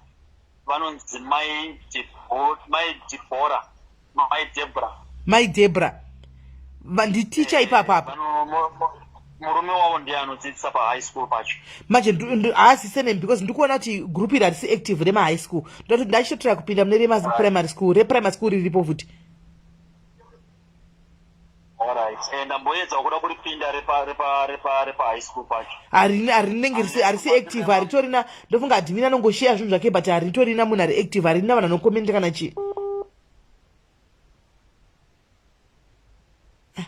Vanonzi mai mai Dibora mai Debra mai Debra nditicha eh, ipapa apa murume wavo ndiye anodzidzisa pahigh school pacho manje haasi surname because ndikuona kuti group iri harisi active remahigh school ndoti ndachitotraya kupinda mune remaprimary school reprimary school riripo futi Ndamboedza kuda kuripinda repa repa repa repa high school pacho. Harinenge harisi active haritorina ndofunga admin anongosheya zvinhu zvake but haritorina munhu ari active harina vanhu vanokomenda kana chii. Ah.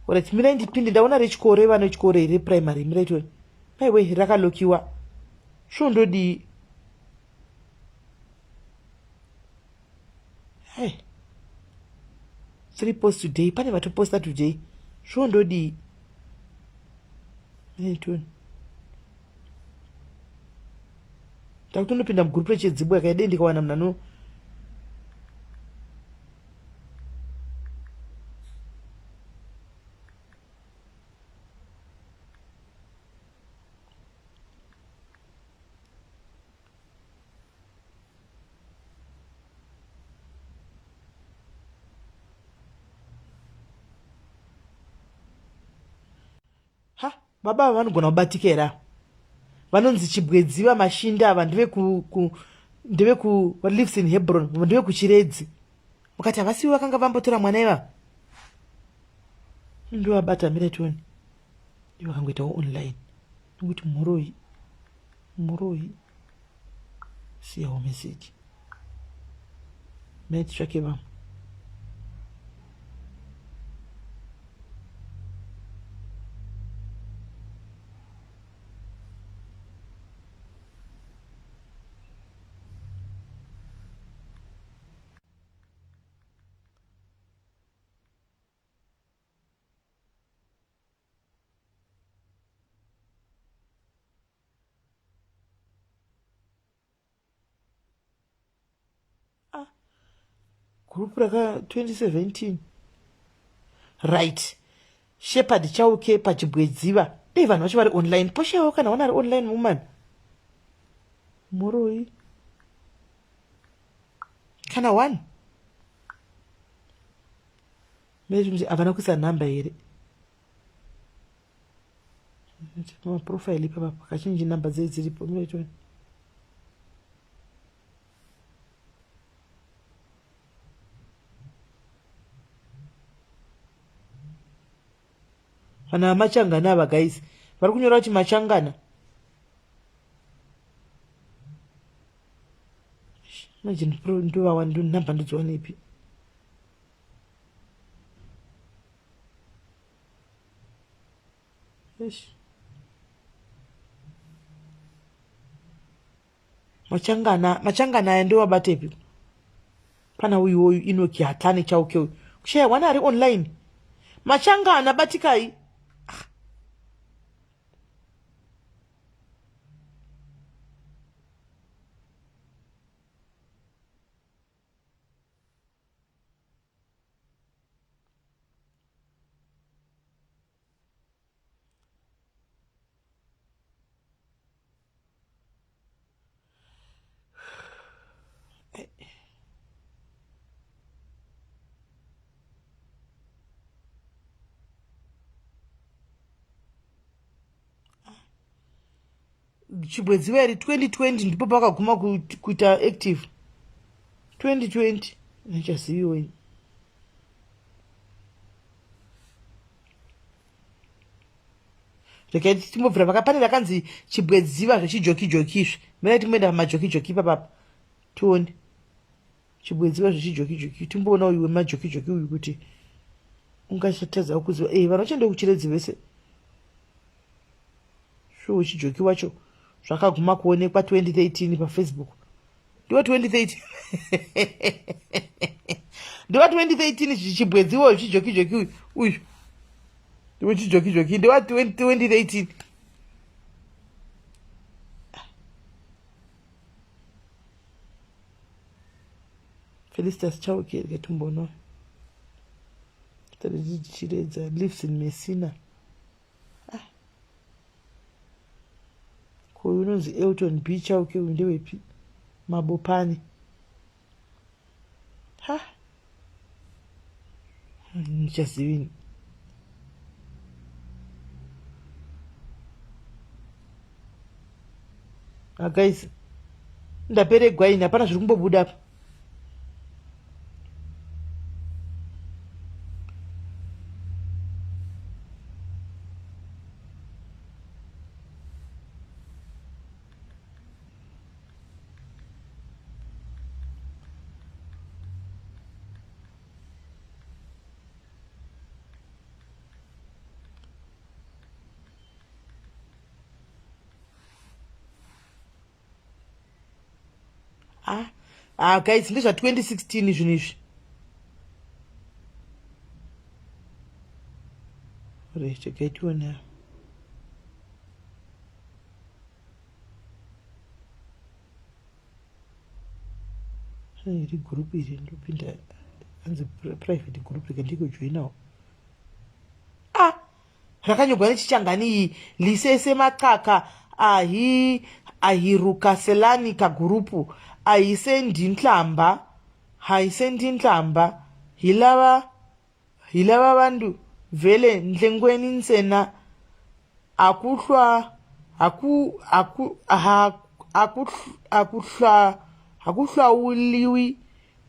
Alright, mirai ndipinde ndaona rechikoro evana vechikoro here primary mirai tione. Maiwe rakalokiwa. Sho ndodii? Hey. Three posts today. Pane vatoposta today. Shuwa ndodii? Tony. Ndakutonopinda mugroup rechidzibo yakaidei ndikawana munhu ano Ha, baba ava vanogona kubatika here ava? Vanonzi Chibwedziva Mashinda ava ndeveku lives in Hebron, ndevekuChiredzi. Mukati havasivo vakanga vambotora mwana ivava? Ndovabata mira tione. Ivo vakangoitawo online. Nekuti mhoroi. Mhoroi. Siyawo message. Mai titsvake vamwe. Ah, group raka 2017 right shepherd chauke pachibwedziva dei vanhu vacho vari online poshewo kana wana ari online woman muroi kana one mezvinzi havana kuisa nhamba here maprofile ipapa kazhinji nhamba dzei dziripo minoitoni vanhu vamachangana ava guys vari kunyora kuti machangana manje ndovawa nhamba ndodziwanepi Eish. Machangana, machangana aya ndovabatepi? Pana uyu uyu Inoki Hatane chauke uyu. Kushaya wana ari online. Machangana batikai. Ah. Chibwedziva iri 2020 ndipo pakaguma kuita active 2020 ndichaziviwo ini. Regai timbobvira paka pane rakanzi Chibwedziva zvechijokijoki izvi. Mirai timboenda pamajokijoki ipapapa tione Chibwedziva zvechijokijoki, timboona uyu wemajokijoki uyu kuti ungachatadza kuziva. Eh, vanhu vachaenda kuChiredzi vese. Shuwa wechijoki wacho zvakaguma kuonekwa 2013 paFacebook. Ndiwo 2013, ndiwa 2013 Chibwedziwa wechijokijoki uyu, uyu ndiwo chijokijoki, ndiwa 2013. Felicitas Chauke riketumbono Chiredza lives in Messina. Ah. Ko uyu unonzi Elton B Chauke uyu ndewepi? Mabopane. Ha. Ndichazivini. Ah guys, ndaperegwa ini, hapana zviri kumbobuda apa. Ah, ah guys, ndezva 2016 zvinhu izvi. Regai tione. Iri group iri ndopinda, hanzi private group, rega ndikojoinawo. Ah, rakanyorwa nechichangani iyi lisese maxaka ahi ahirukaselani kagurupu ahisendinhlamba haisendinhlamba hilava hilava vandu vele ndlengweni ntsena akuhlwa aku aku ha akuhlwa akuhlawuliwi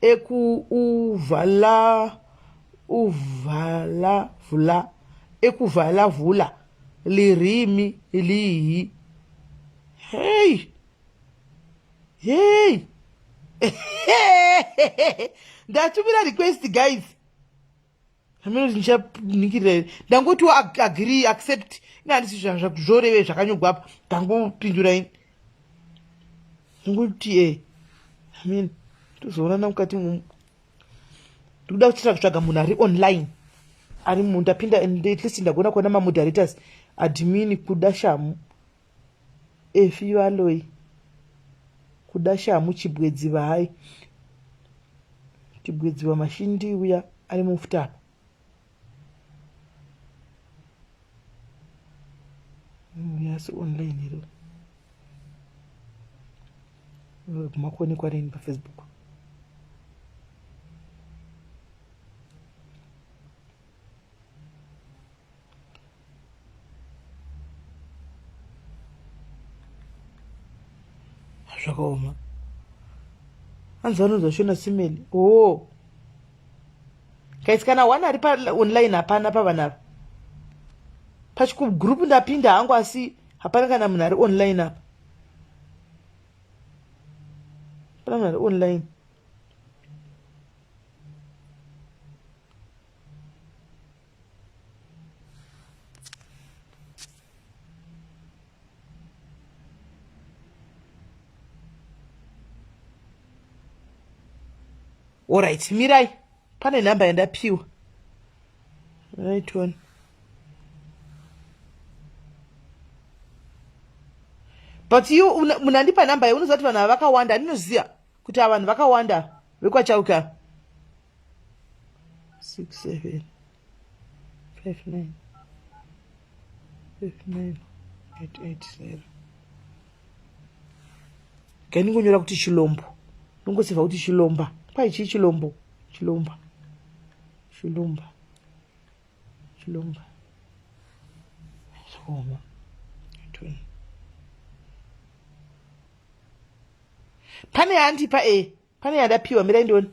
eku uvala uvala vula ekuvala vula lirimi lihi. Hey hey, ndatumira request guys, hameno ndichaningirira here. Ndangotiwo agree, accept. Ine handisi zvoreve zvakanyogwa apa, ndangopindura ini, ndangoti e amen, tozoonana mukati mumu. Ndikuda kuchita kutsvaga munhu ari online ari mu ndapinda, and at least ndagona kuona mamoderators, admin Kuda Shamu, Efi Valoi, Kuda Shamu, Chibwedziva. Hai, Chibwedziva Mashindi uya ari mufuta apa. Yasi online here makuonekwa rini paFacebook? Zvakaoma. Hanzi vanonzwa Shona Simeli. Oh guys, kana one ari paonline hapana pavanhu ava pachigroup. Ndapinda hangu asi hapana kana munhu ari online apa, hapana munhu ari online. Alright, mirai, pane nhamba yandapiwa. Right one, but you munhu andipa nhamba iyi, unoziva kuti vanhu ava vakawanda. Andinoziva kuti ava vanhu vakawanda vekwaChauka. 6 7 5 9 5 9 8 8 0. Gainingonyora kuti Chilombo, nongoseva kuti Chilomba kwai chii? Chilombo, Chilomba, Chilomba, Chilomba. Zvakaoma. Pane yandipa e pane yandapiwa mirai ndione.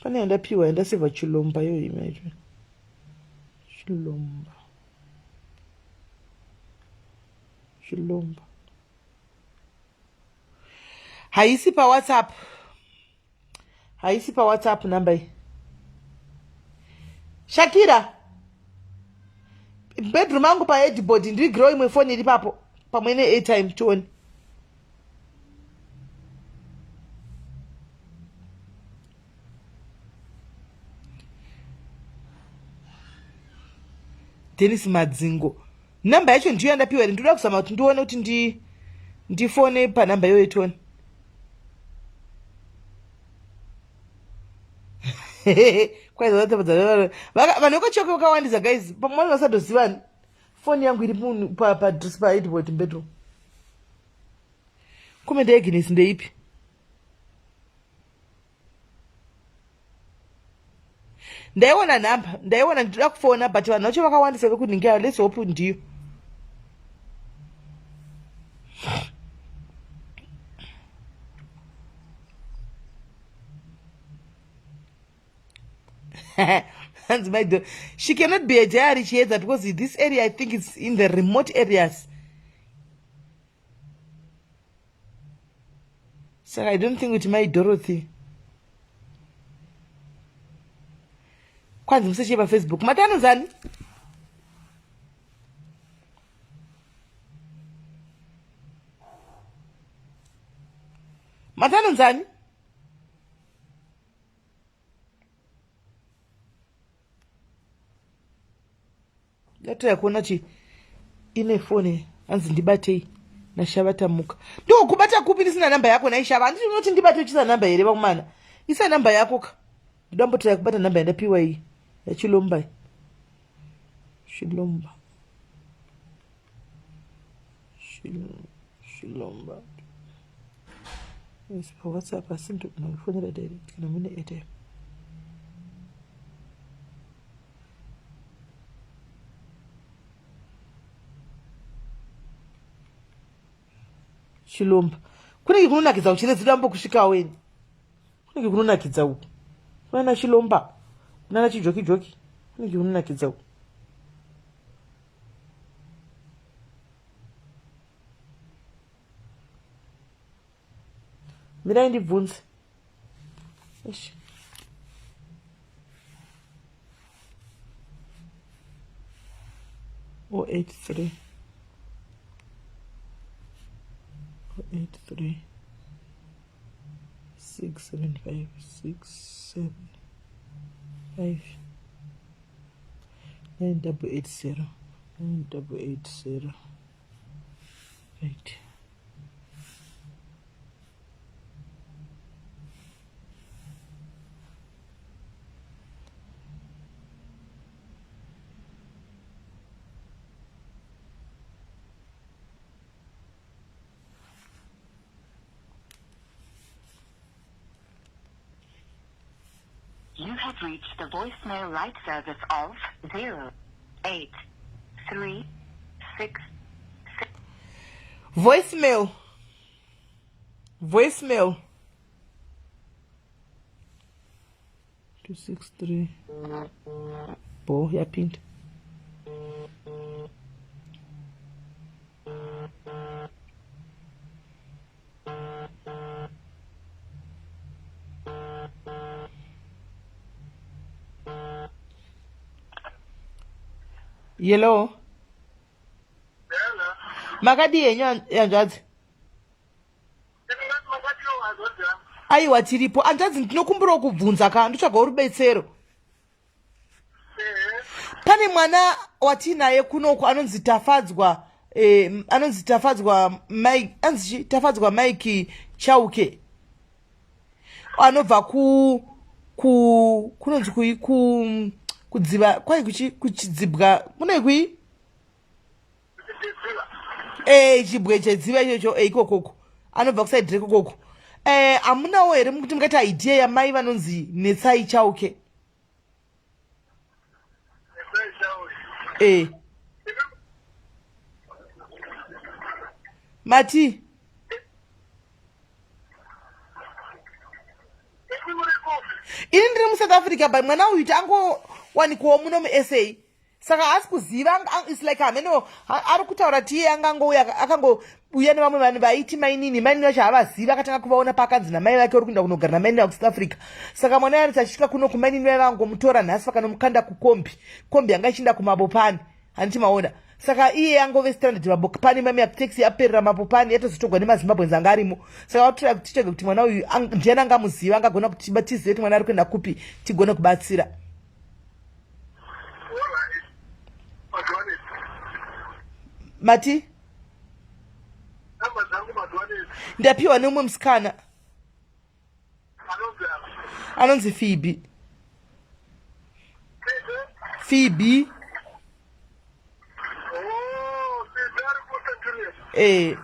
Pane yandapiwa yandaseva Chilomba yo imagine. Chilomba. Chilomba. Haisi pa WhatsApp. Haisi pa WhatsApp number iyi. Shakira. Bedroom angu pa headboard ndivigirewo imwe foni iri papo pamwe ne airtime tione. Dennis Madzingo namba yacho ndiyo yandapiwa here ndinoda kuzama kuti ndione kuti ndi ndifone panhamba iyoyo tione vanhu vekwachoke vakawandisa guys pamwe vanhu vasatozivani foni yangu iri padress paedward bedroom comment yaagnes ndeipi ndaiona nhamba ndaiona ndinoda kufona but vanhu vacho vakawandisa vekuningira let's hope ndiyo hanzi my daughter she cannot be a diary chiedza because this area i think it's in the remote areas saka i don't think kuti mai dorothy kwanzi museche pafacebook mati anonzani mati anonzani Data yakuona chi ine foni hanzi ndibatei nashava tamuka ndokubata kupi ndisina namba yako naishava handiti unoti ndibate uchisa namba here vakomana isa namba yako ka ndidambotira kubata namba yandapiwa iyi yachilomba chilomba chilomba yes pawhatsapp asi ndinofonera direct kana mune airtime Chilomba kunenge kunonakidza kuchiredzi dambo kusvikawo ini kunenge kunonakidza uku kunana chilomba kunana chijokijoki kunenge kunonakidza uku mirai ndibvunze Eish. O 83 O 83 6 7 5 6 7 5 9 double 8 0 9 double 8 0 right You have reached the voicemail light service of 0, 8, 3, 6, 6. Voicemail. Voicemail. 263. Bo, yapinda. Yellow. Makadii henyu hanzvadzi? Aiwa tiripo hanzvadzi, ndinokumbirawo kubvunza ka, ndotsvagawo rubetsero. Pane mwana watiinaye kunoku anonzi Tafadzwa eh, anonzi Tafadzwa Mike, anzi Tafadzwa Mike Chauke anobva ku ku kunonzi kui ku kudziva kwai kuchi kuchidzibwa kune kui eh chibwe chedziva ichocho eh, ikokoko anobva kusaidi rekokoko eh amunawo here mukuti mukaita idea yamai vanonzi Netsai Chauke eh mati musouth africa but mwana uyu tangowanikwawo muno musa saka haasi kuziva its like hameno ari kutaura ti iye angangouya akangouya nevamwe vanhu vaiti mainini mainini vacho havazivi akatanga kuvaona paakanzi namai vake uri kuenda kunogara namainini vakusouth africa saka mwana yanoti achisvika kuno kumainini vaiva vangomutora nhasi vakanomukanda kukombi kombi yanga ichienda kumabopani handiti maona saka iye angove stranded mabopani mami taxi yaperera mabopani yatozotogwa nemazimbabweans anga arimo saka vatora kuti titsvage kuti mwana uyu ndiani angamuziva angagona kuti tizive kuti mwana ari kuenda kupi tigone kubatsira mati ndapiwa neumwe musikana anonzi fibi fibi eh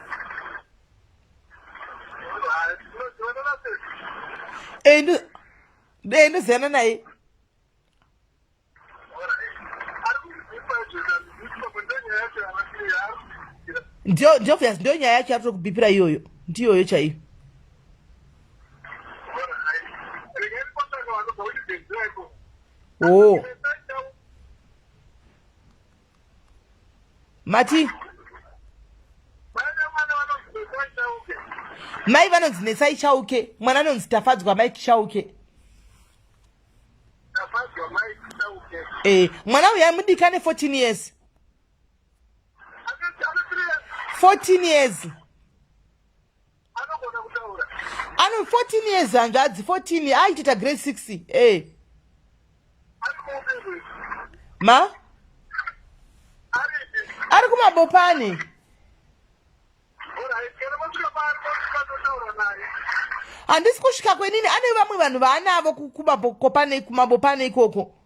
eh ndoziyana naye Ndiyo obvious ndiyo nyaya yacho yatiri kubhipira iyoyo ndiyoyo chaiyo. Oh. Mati mai vanonzi Netsai Chauke mwana anonzi Tafadzwa Mike Chauke. Eh, mwana uyu amudiki ane 14 years 14 years ano 14 years hanzvadzi 14 aitoita grade 6 eh. ma ari kumabopani handisi kusvika kwenini ane vamwe vanhu vaanavo kumabopane ikoko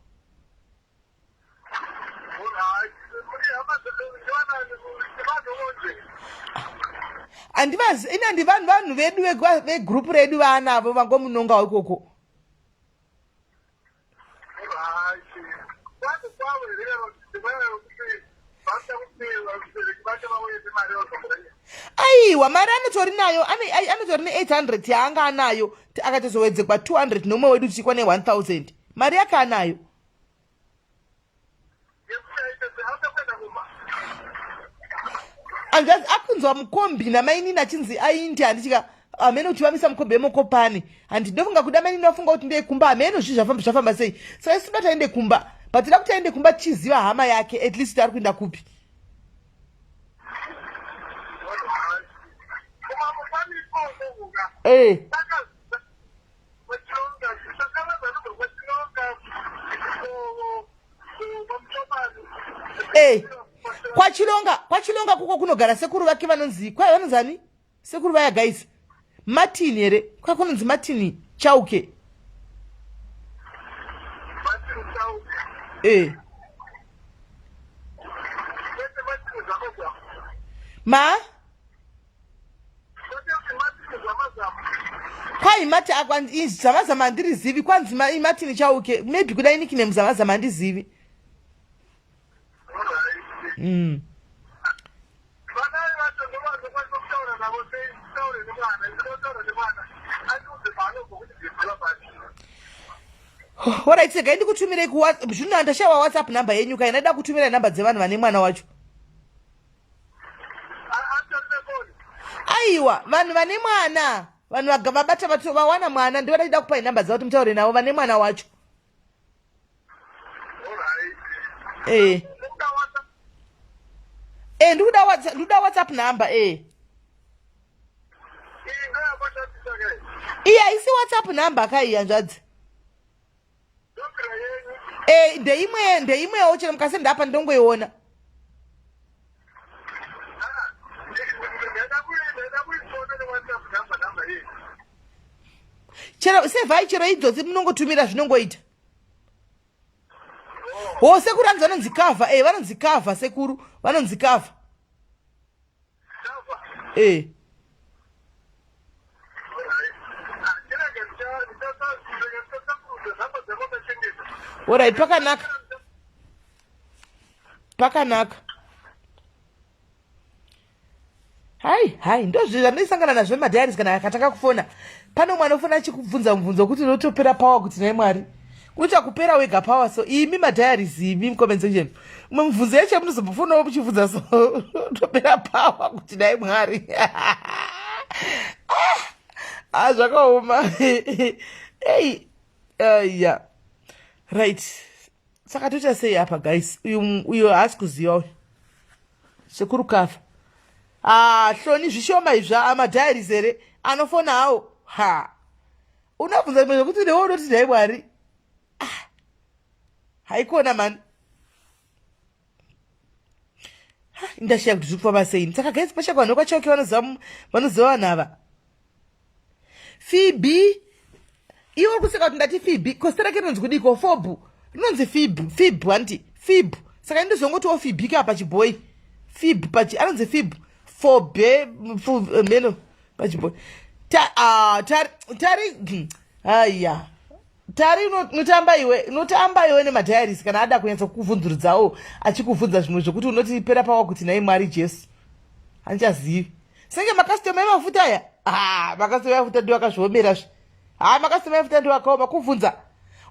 handivazi ini handi vanhu vanhu vedu vegrupu redu vaanavo vangomunongawo ikoko Aiwa mari anotori nayo anotori ne800 yaanga anayo akatozowedzekwa 200 nomwe wedu tichikwa ne1000 mari yake anayo hanzvadzi akunzwa mukombi namainini achinzi aindi handitika hameno kuti vamisa mukombi wemokopani handi ndofunga kuda mainini vafunga kuti ndeyekumba hameno zvi zvafamba zvafamba sei saka isu toda taende kumba but toda kuti aende kumba tichiziva hama yake at least kuti ari kuenda kupi Eh. Eh, kwachilonga kwachilonga kuko kunogara sekuru vake vanonzi kwai vanonzi ani sekuru vaya guys martin here kwa kunonzi martin chauke eh ma kwai mati zamazama handirizivi kwanzi martin chauke maybe kuda inikname zamazama handizivi mm. Alright, regai ndikutumirei zvino ndashaiwa whatsapp number yenyu kai ndaida kutumira number dzevanhu vane mwana wacho aiwa vanhu vane mwana vanhu vabata vawana mwana ndivo ndaida kupai number dzavo kuti mutaure navo vane mwana wacho eh eh ndikuda whatsapp ndikuda whatsapp number eh iya isi whatsapp number kai hanzvadzi eh ndeimwe ndeimwewo chero mukasenda apa ndongoiona chero sevhai chero idzodzi munongotumira zvinongoita ho sekuru hanzi vanonzi kavha e vanonzi kavha sekuru vanonzi kavha e orit pakanaka pakanaka hai hai ndozvi zvandaisangana nazvo madiaries kana akatanga kufona pane umwe anofona achikubvunza mubvunzo wekuti unotopera power kuti nhai mwari Unoita kupera wega power so imi madiaries imi mucomment section. Mumwe mubvunzo yacho yamunozombofonawo muchibvunza so topera power kuti dai Mwari. Ah, zvakaoma. Hey, yeah. Right. Saka toita sei apa guys? Uyu uyu haasi kuziva uyu. Sekuru kafa. Ah, hloni zvishoma izvi amadiaries here anofona hawo. Ha. Unobvunza zvimwe zvekuti newe unoti nhai Mwari. Ah. Haikona mani. Ndashaya kuti zviri kufamba sei. Saka guys pachako vanhu vekwaChauke vanoziva vanoziva vanhu ava. Phoebe iwe uri kuseka kuti ndati Phoebe ko zita rake rinonzi kudiko Fobu rinonzi Phoebe Phoebe hanti Phoebe saka ndozongotiwo Phoebe ka pachibhoyi Phoebe pachi anonzi Phoebe Fobe meno pachibhoyi ta ah tari tari haya tari unotamba iwe unotamba iwe nemadiaries kana ada kunyatsa kukubvunzurudzawo achikubvunza zvimwe zvekuti unoti pera pawa kuti nhai mwari jesu handichazivi senge makasitoma emafuta aya ah, makasitoma emafuta ndiwo akazviomera zve ha makasitoma emafuta ndiwo akaoma kuvhunza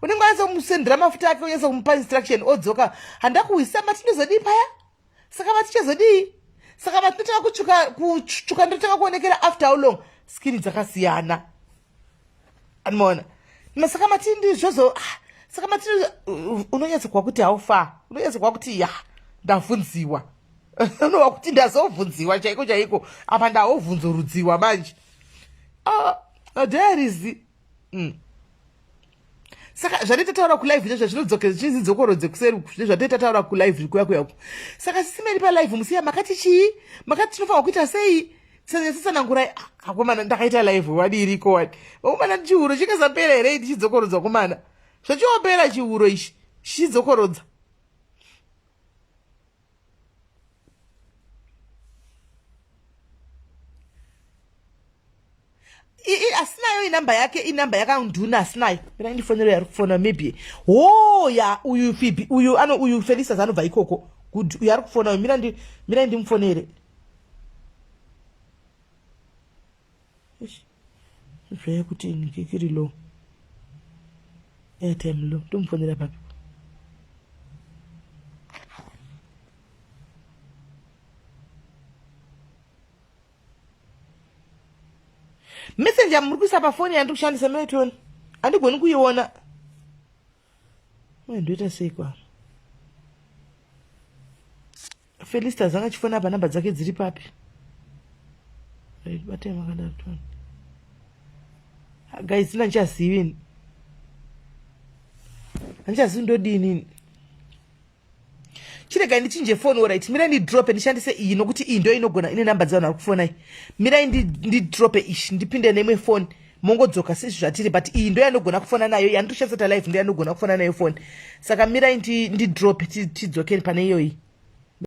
unenge wanyatsa kumusendera mafuta ake unyatsa kumupa instruction odzoka handakuhwisa matindozodii paya saka vatichazodii saka vatinotanga kutsvuka kutsvuka ndotanga kuonekera after how long skini dzakasiyana anomaona saka matindi zvozo ah, saka matindi unonyatsokuwa kuti how far unonyatsokuwa kuti ya ndavhunziwa unova kuti ndazovhunziwa chaiko chaiko apa ndaovhunzorudziwa manje ah, diaries mm. Saka zvatete taura kulive nezva zvinodzoke zvichinzi dzokorodze kuseri zvatete tataura kulive kuya kuya uku. Saka sisi Mary palive musiya makati chii? Makati tinofanirwa kuita sei? Tsanangurai akomana ndakaita live wadi iriko wadi. Vakomana chihuro chikasapera here ndichidzokorodza komana. Zvachiopera chihuro ichi chichidzokorodza. Asinayo inamba yake inamba yakanduna asinayo mina indifonero yari kufona maybe ho ya uyu Phoebe uyu ano uyu Felicitas anobva ikoko good uyu ari kufona uyu mira ndi mira ndimufonere zvaya kuti ndikiri low airtime low ndomufonera papi messenger muri kuisa pafoni yandiri kushandisa maitoni handigoni kuiona mai ndoita sei kwa Felicitas anga achifona apa namba dzake dziri papi batai makadaro toni guys ina ndichazivi ini handichazivi ndodini ini chiregai ndichinje foni orit mirai ndidrope ndishandise iyi nokuti iyi ndo inogona ine namba dzevanhu vari kufona iyi mirai ndidrope ishi ndipinde neimwe foni mongodzoka sezvi zvatiri but iyi ndo yanogona kufona nayo yanditoshandisa ta live ndo yanogona kufona nayo foni saka mirai ndidrope tidzokeni pane iyoyi.